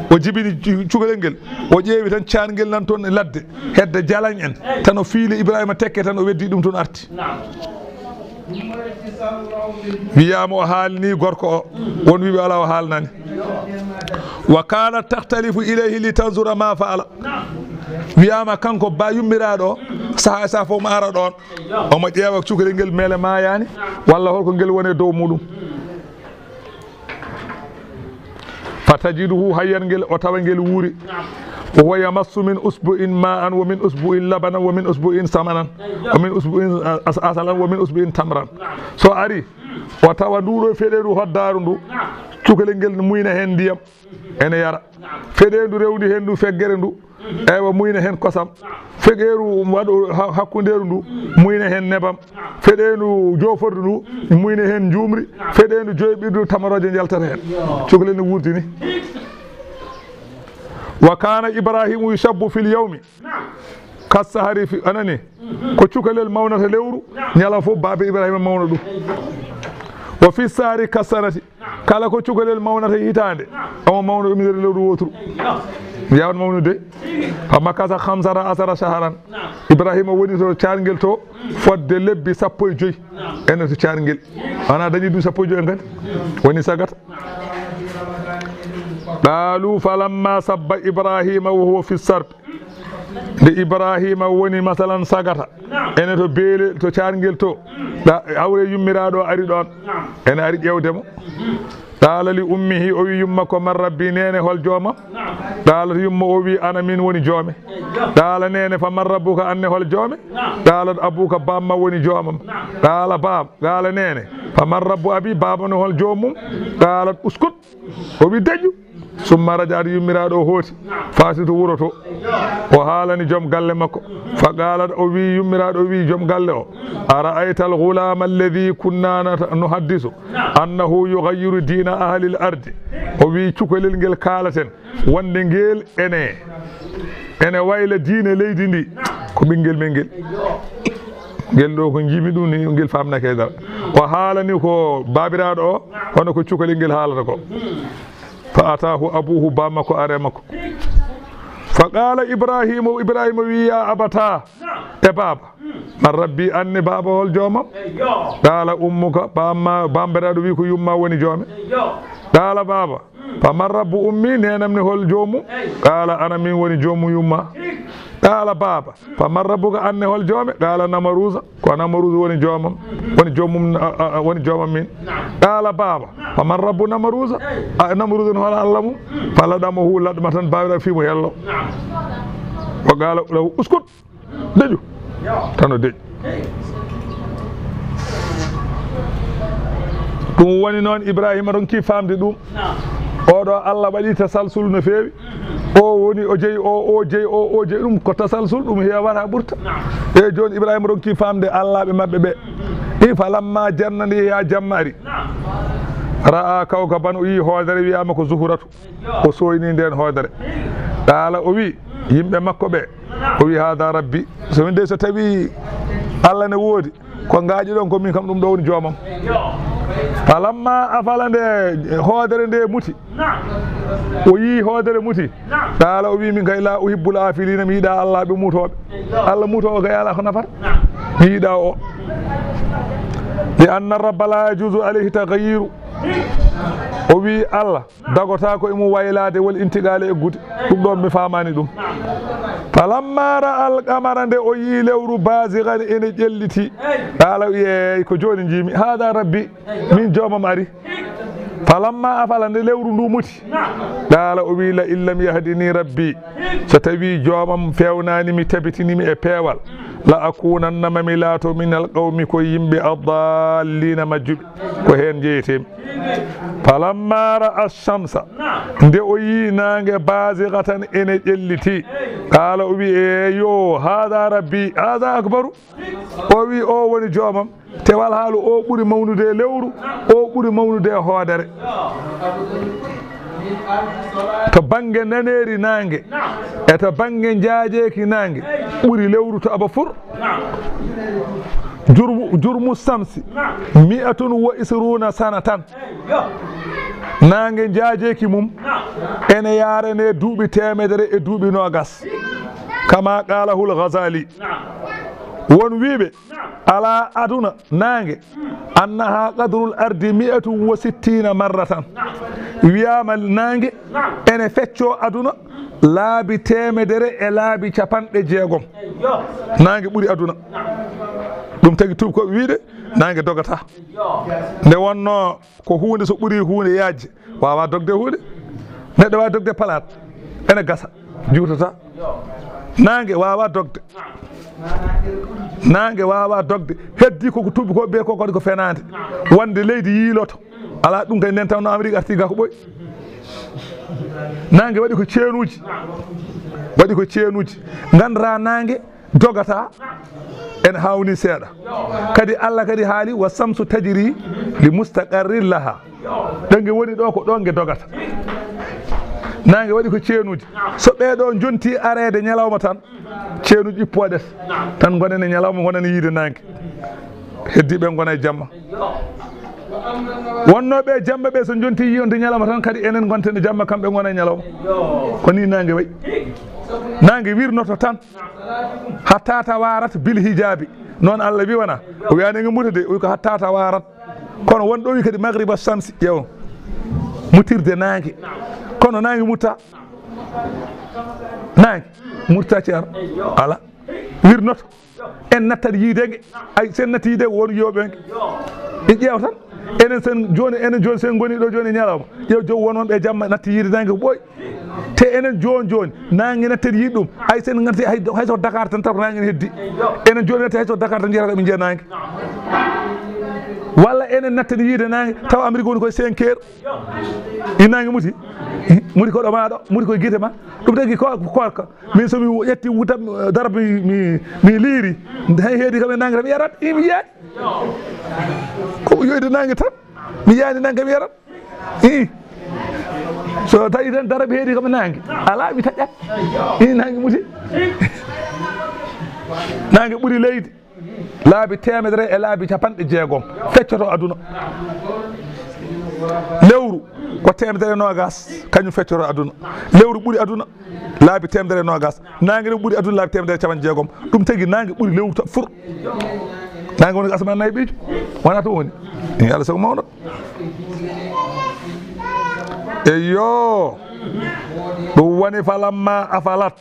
O jibini cu-, cukalel ngel. O ƴeewi tan caangel nan toon e ladde. Hedde jalañ en. Tan o fiili Ibrahima tekke tan o weddi ɗum toon arti. Wiyaama o haalni gorko o. Won wiɓe alaa o haalnani. Wa kanat takhtalifu ilayhi li tanzura ma fa'ala. Wiyaama kanko ba yummiraaɗo o, saha e saha fof omo ara ɗon. Omo ƴeewa cukalel ngel meele maayaani, walla holko ngel woni e dow muɗum. Fa tajiduhu hayyan, ngel o tawa ngel wuuri. Wa huwa yamassu min usbu'in ma'an, wa min usbu'in labanan, wa min usbu'in samanan, wa min usbu'in as-, asalan, wa min usbu'in tamran. So ari, o tawa ndu ɗo feɗeeru hoddaaru ndu, cukalel ngel muyna heen ndiyam, ene yara. Feɗeendu rewndi heen ndu feggere ndu, eywa, muyna heen kosam. Feɗeeru waɗo ha-, hakkundeeru ndu, muyna heen nebam. Feɗeendu joofordu ndu, muyna heen njuumri. Feɗeendu joyɓirdu, tamarooje njaltata heen. Cukalel ne wurtini. Wa kana Ibrahimu yushabbu fil yawmi. Kassahari fi, a nani? Ko cukalel mawnata lewru, ñalawma fof baaba Ibrahima mawna ɗum. Wa fi sahari kassanati, kala ko cukalel mawnata hitaande, omo mawna ɗum nder lewru wooturu. Yaawan mawnude. Fa makasa khamsata asara shahran. Ibrahima woni to caarngel to fodde lebbi sappo e joy. Ene to caarngel. Ana dañi duuɓi sappo e joy en kadi. Woni sagata. Qalu falamma sabba Ibrahima wa huwa fi sarb. Nde Ibrahima woni, masalan, sagata, ene to beele, to caarngel to, ɗa, awre yummiraaɗo ari ɗon, ene ari ƴeewde mo. Qala li ummihi, o wi yumma ko, "Man rabbi, neene, hol joomam?" Qalat yumma o wi, "Ana min woni joome." Qala neene, "Fa man rabbuka, anne hol joome?" Qalat abuka, baamma woni joomam. Qala baam, qala neene, "Fa man rabbu abi, baaba no hol joomum?" Qalat uskut. O wi, "Deƴƴu." Summa rajaat, yummiraaɗo o hooti, faati to wuro to. O haalani joom galle makko. Fa qaalat, o wi, yummiraaɗo o wi joom galle o, "Ara'ayta al-ghulaama alladhi kunna nata-, nuhaddisu annahu yughayyiru diina ahli al-ardi." O wi, "Cukalel ngel kaalaten wonde ngel ene, ene wayla diine leydi ndi, ko ɓinngel men ngel. Ngel ɗo ko njiimi ɗum ni, ngel faamnake e dara." O haalani ko baabiraaɗo o, hono ko cukalel ngel haalata ko. Fa ataahu abuuhu, baam makko ari e makko. Fa qaala Ibraahiima, Ibraahiima wi, "Yaa abataa, e baaba, man rabbi, anne baaba hol joomam?" Qaala ummuka, baamma, baabiraaɗo wi ko yumma woni joome. Qaala baaba, "Fa man rabbu ummi, neenam ne hol joomum?" Qaala, "Ana min woni joomum yumma." Qaala baaba, "Fa man rabbuka, anne hol joome?" Qaala, "Namaruusa, ko Namaruusa woni joomam, woni joomum, a, a, a, woni joomam min." Qaala baaba, "Fa man rabbu Namaruusa?" A, Namaruusa ne hol Allah mum? Fa ladamahu ladmatan, baabiraaɗo fii mo hello. Wa qaala lahu, "Uskut." Deƴƴu. Tan o deƴƴi. Ɗum woni noon Ibraahiima ronki faamde ɗum. Oɗo Allah waɗi tasalsul no feewi. O woni o jeyi o, o jeyi o, o jeyi ɗum. Ko tasalsul ɗum heewata ɓurta. E jooni Ibraahiima ronki faamde Allaaɓe maɓɓe ɓe. I falamma janna nde yaa jamma ari. Ra'a kawkaban, o yii hoodere wiyaama ko Zuhratu. O sooyni ndeen hoodere. Qaala, o wi yimɓe makko ɓe, o wi, "Haada rabbi." So min de, so tawi Allah ne woodi, ko ngaaƴi ɗon ko min kam, ɗum ɗo woni joomam. Falamma afala, nde hoodere nde muti, o yii hoodere muti. Qaala, o wi, "Min kay, la uhibbul afilina, mi yiɗa Allah ɓe mutooɓe." Allah mutoowo kay ala ko nafata. Mi yiɗa o. Li anna rabba la yajuzu alayhi taghayyiru. O wi Allah dagotaako e mum waylaade wal intiqaale eggude. Ɗum ɗoon mi faamaani ɗum. Falamma ra'al qamara, nde o yii lewru, bazigan ene ƴelliti. Qaala, o wi, "Eey, ko jooni njiimi. Haada rabbi, min joomam ari." Falamma afala, nde lewru ndu muti. Qaala, o wi, "La in lam yahdini rabbi, so tawi joomam fewnaani mi, tabitini mi e peewal, la akunanna, ma mi laato, minal qawmi, ko yimɓe, addallina, majjuɓe." Ko heen njeyeteemi. Falamma ra'a shamsa, nde o yii naange, bazighatan, ene ƴelliti. Qaala, o wi, "Eeyo, haada rabbi, haada akbaru." O wi, "O woni joomam." Te wal haalu, o ɓuri mawnude e lewru, o ɓuri mawnude e hoodere. To bannge naneeri naange, e to bannge njaajeeki naange, ɓuri lewru to aba fur. Jurmu, jurmu samsi, mi'atun wa isruna sanatan. Naange njaajeeki mum ene yaarane duuɓi teemedere e duuɓi noogas. Kama qaalahul Ghazali. Won wiiɓe, ala aduna, naange, annaha qadrul ardi mi'atun wa sittina marratan. Wiyaama naange ene feccoo aduna laabi teemedere e laabi capanɗe jeegom. Naange ɓuri aduna. Ɗum tagi tuubakooɓe wiide naange dogata. Nde wonnoo ko huunde, so ɓuri huunde yaajde, waawaa dogde huunde. Neɗɗo waawaa dogde palaat, ene gasa, juutata. Naange waawaa dogde. Naange waawaa dogde. Heddii ko ko tuubakooɓe ko waɗi ko fenaande. Wonde leydi yiiloto. Alaa ɗum kay, nden tawno Amérique arti gaa ko ɓooyi. Naange waɗi ko ceenuuji. Waɗi ko ceenuuji. Nganndataa naange dogata, ene haawnii seeɗa. Kadi Allah kadi haali, "Wa shamsu tajri li mustaqarrin laha." Ɗo nge woni ɗo, ko ɗo nge dogata. Naange waɗi ko ceenuuji. So ɓee ɗo njontii areede ñalawma tan, ceenuuji ɓippooɗe tan ngonen e ñalawma, ngonen e yiide naange. Heddii ɓe ngona e jamma. Wonnooɓe e jamma ɓe, so njontii yiyonde ñalawma tan, kadi enen ngonten e jamma, kamɓe ngona e ñalawma. Ko nii naange wayi. Naange wirnoto tan. Hatta tawarat bil hijabi. Noon Allah wi wona. O wiyaani nge muta de, o wi ko hatta tawarat. Kono won ɗo wi kadi maghriba shamsi, ƴeew. Mutirde naange. Kono naange mutta. Naange mutta, ceerno. Ala. Wirnoto. En nattat yiide nge. Ay, sen natti yiide, won yooɓe nge. E ƴeew tan. Enen sen jooni, enen jooni sen ngoni ɗo jooni ñalawma. Ƴeew joom wononɓe e jamma natti yiide naange ko ɓooyi. Te enen jooni jooni, naange natten yiide ɗum. Hay sen natti hay, hay so Dakar tan taw ko naange ne heddi. Enen jooni natten hay so Dakar tan njiyata ko ɓe njiya naange. Walla enen natten yiide naange, taw Amérique woni koye cinq heures. I naange muti. Muti ko ɗo ma ɗo, muti koye gite ma. Ɗum tagi ko, ko koorka. Min so mi ƴetti wutam, eh, darab mi, mi, mi liiri. Hay heedi kam e naange tan mi yarat, i mi yaari. Ko yoyde naange tan. Mi yaani naange mi yarat. I. So tawi tan darab heedi kam e naange. Alaa mi taƴat. I naange muti. Naange ɓuri leydi. Laabi teemedere e laabi capanɗe jeegom feccoto aduna. Lewru ko teemedere e noogas, kañum feccoto aduna. Lewru ɓuri aduna laabi teemedere e noogas. Naange ne ɓuri aduna laabi teemedere e capanɗe jeegom. Ɗum tagi naange ɓuri lewru ta-, fur. Naange woni ko asamaan nayi ɓiijo. Wonaa to woni. Yo Allah sago mawɗo. Eyyo. Ɗum woni falamma afalat.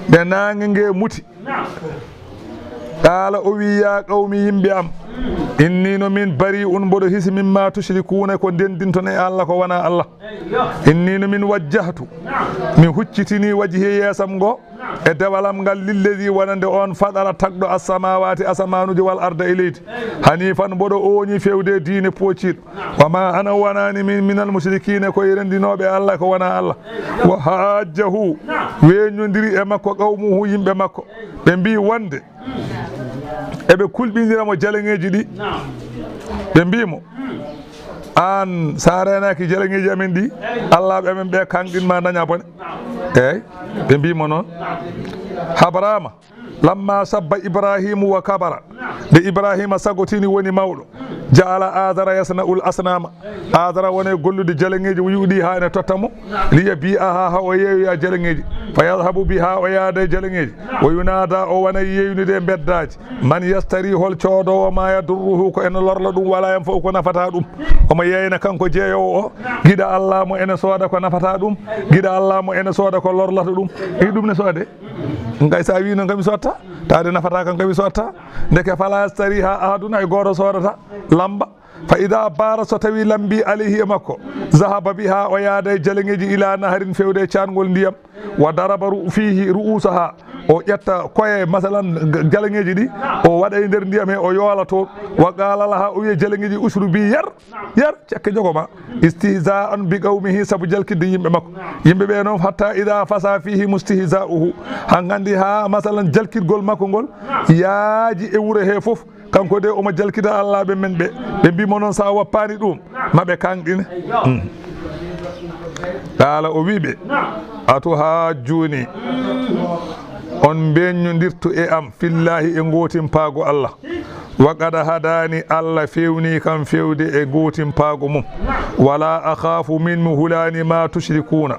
Nde naange nge muti. Qaala, o wi, "Yaa qawmi, yimɓe am, inni no min bari'un, mboɗo hisi, mimma tushrikuuna, ko ndendinton e Allah ko wonaa Allah. Inni no min wajjahtu, mi huccitini wajhi, yeesam ngo, e dewal am ngal, lillezi, wonande on, fadara, tagɗo, assamaawaati, asamaanuuji, wal arda, e leydi, hanifan, mboɗo ooñi fewde e diine pooccirɗo." Wa ma ana, wonani min, minal mushrikina, ko e rendinooɓe Allah ko wonaa Allah. Wa hajjahu, weññondiri e makko, qawmuhu, yimɓe makko. Ɓe mbi wonde eɓe kulɓinira mo jaleŋeeji ɗi. Ɓe mbi mo, Aan, so a reenaaki jalaŋeeji amen ɗi, Allaaɓe amen ɓe, kaŋ ɗin ma daña bone. Eey, ɓe mbii mo noon. Habraama, lamma sabba Ibrahiimu wa kabara, nde Ibrahiima sagotini, woni mawɗo, ja'ala Aazara yasna'ul asnaama, Aazara woni e gollude jalaŋeeji, o yuɗi haa ene totta mo, liyabi'aha, haa o yeeyoya jalaŋeeji, fa yadhabu biha, o yaada e jalaŋeeji, wa yunaada, o wona yeeynude e mbeddaaji, man yastari, hol coodoowo, ma yadurruhu, ko ene lorla ɗum, wala yanfa'u, ko nafata ɗum. Omo yeeyna kanko jeeyoowo o, giɗo Allah mo ene sooda ko nafata ɗum, giɗo Allah mo ene sooda ko lorlata ɗum. I ɗum ne soode? Ngay sa wi noon kam mi sotta, taade nafata kam kam mi sotta. Ndeke fala yastariha ahadun, hay gooto soodata lamba. Fa ida baara, so tawi lambi, alayhi, e makko, zahaba biha, o yaada e jalaŋeeji, ila naharin, fewde e caangol ndiyam, wa daraba ru-, fihi ru'usaha, o ƴetta koye, masalan, g-, jalaŋeeji ɗi, o waɗa e nder ndiyam he, o yoola toon, wa qala laha, o wiya jalaŋeeji, ushrubi, yar, yar, cakke jogo ma, istihza'an bi qawmihi, sabu jalkidde yimɓe makko. Yimɓe ɓe noon, hatta ida fasa fihim istihza'uhu, haa nganndi haa, masalan, jalkitgol makko ngol yaaji e wuro he fof, kanko de omo jalkita Allaaɓe men ɓe, ɓe mbii mo noon, so a woppaani ɗum, ma ɓe kaŋɗine. Hmm. Qaala, o wii ɓe, atuhajjuni, on mbeññondirtu e am, fillahi, e gootimpaago Allah, wa qad hadaani, Allah feewnii kam feewde e gootimpaago mum, wala akhaafu, min mi hulaani, ma tushrikuuna,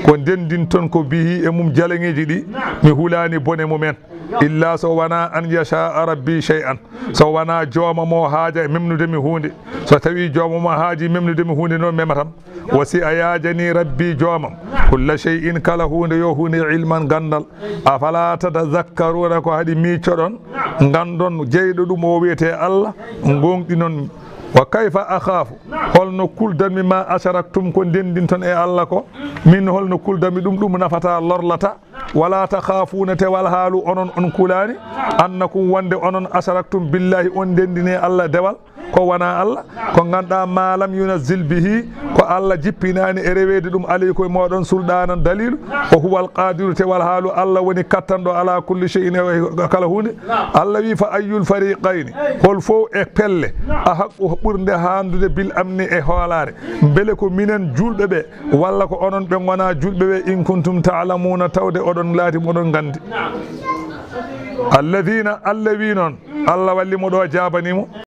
ko ndenndinton ko bihi, e mum, jalaŋeeji ɗi, mi hulaani bone mumen. Illa so wonaa an yasha'a rabbi shay'an, so wonaa joomam o haaja e memnude mi huunde. So tawii joomam o haajii memnude mi huunde noon, mematam. Wasi'a, yaajanii rabbi joomam, kulla shay'in, kala huunde yo huunde, ilman, ganndal. Afala tatazakkaruuna, ko haɗi miicoɗon, nganndon jeyɗo ɗum o wiyetee Allah, ngoongɗinon. Wa kayfa akhaafu, holno kuldanmi, ma asharaktum, ko ndenndinton e Allah ko, min holno kuldanmi ɗum, ɗum nafata, lorlata. Wala takhafuuna, te wal haalu onon on kulaani, annakum, wonde onon, asharaktum billahi, on ndenndini Allah dewal, ko wonaa Allah, ko ngannduɗaa, ma lam yunazzil bihi, ko Allah jippinaani e reweede ɗum, alaykum, e mooɗon, sulɗaanan, daliilu, wa huwal qaadiru, te wal haalu Allah woni kattanɗo, ala kulli shay'in, e kala huunde. Allah wi, fa ayyul fariqayni, hol fof e pelle, ahaqqu, ɓurnde haandude, bil amni, e hoolaare, mbele ko minen juulɓe ɓe, walla ko onon ɓe ngonaa juulɓe ɓe, in kuntum ta'lamuuna, tawde oɗon laati, oɗon nganndi. Alladina, Allah wi noon, Allah walli mo ɗo, jaabani mo.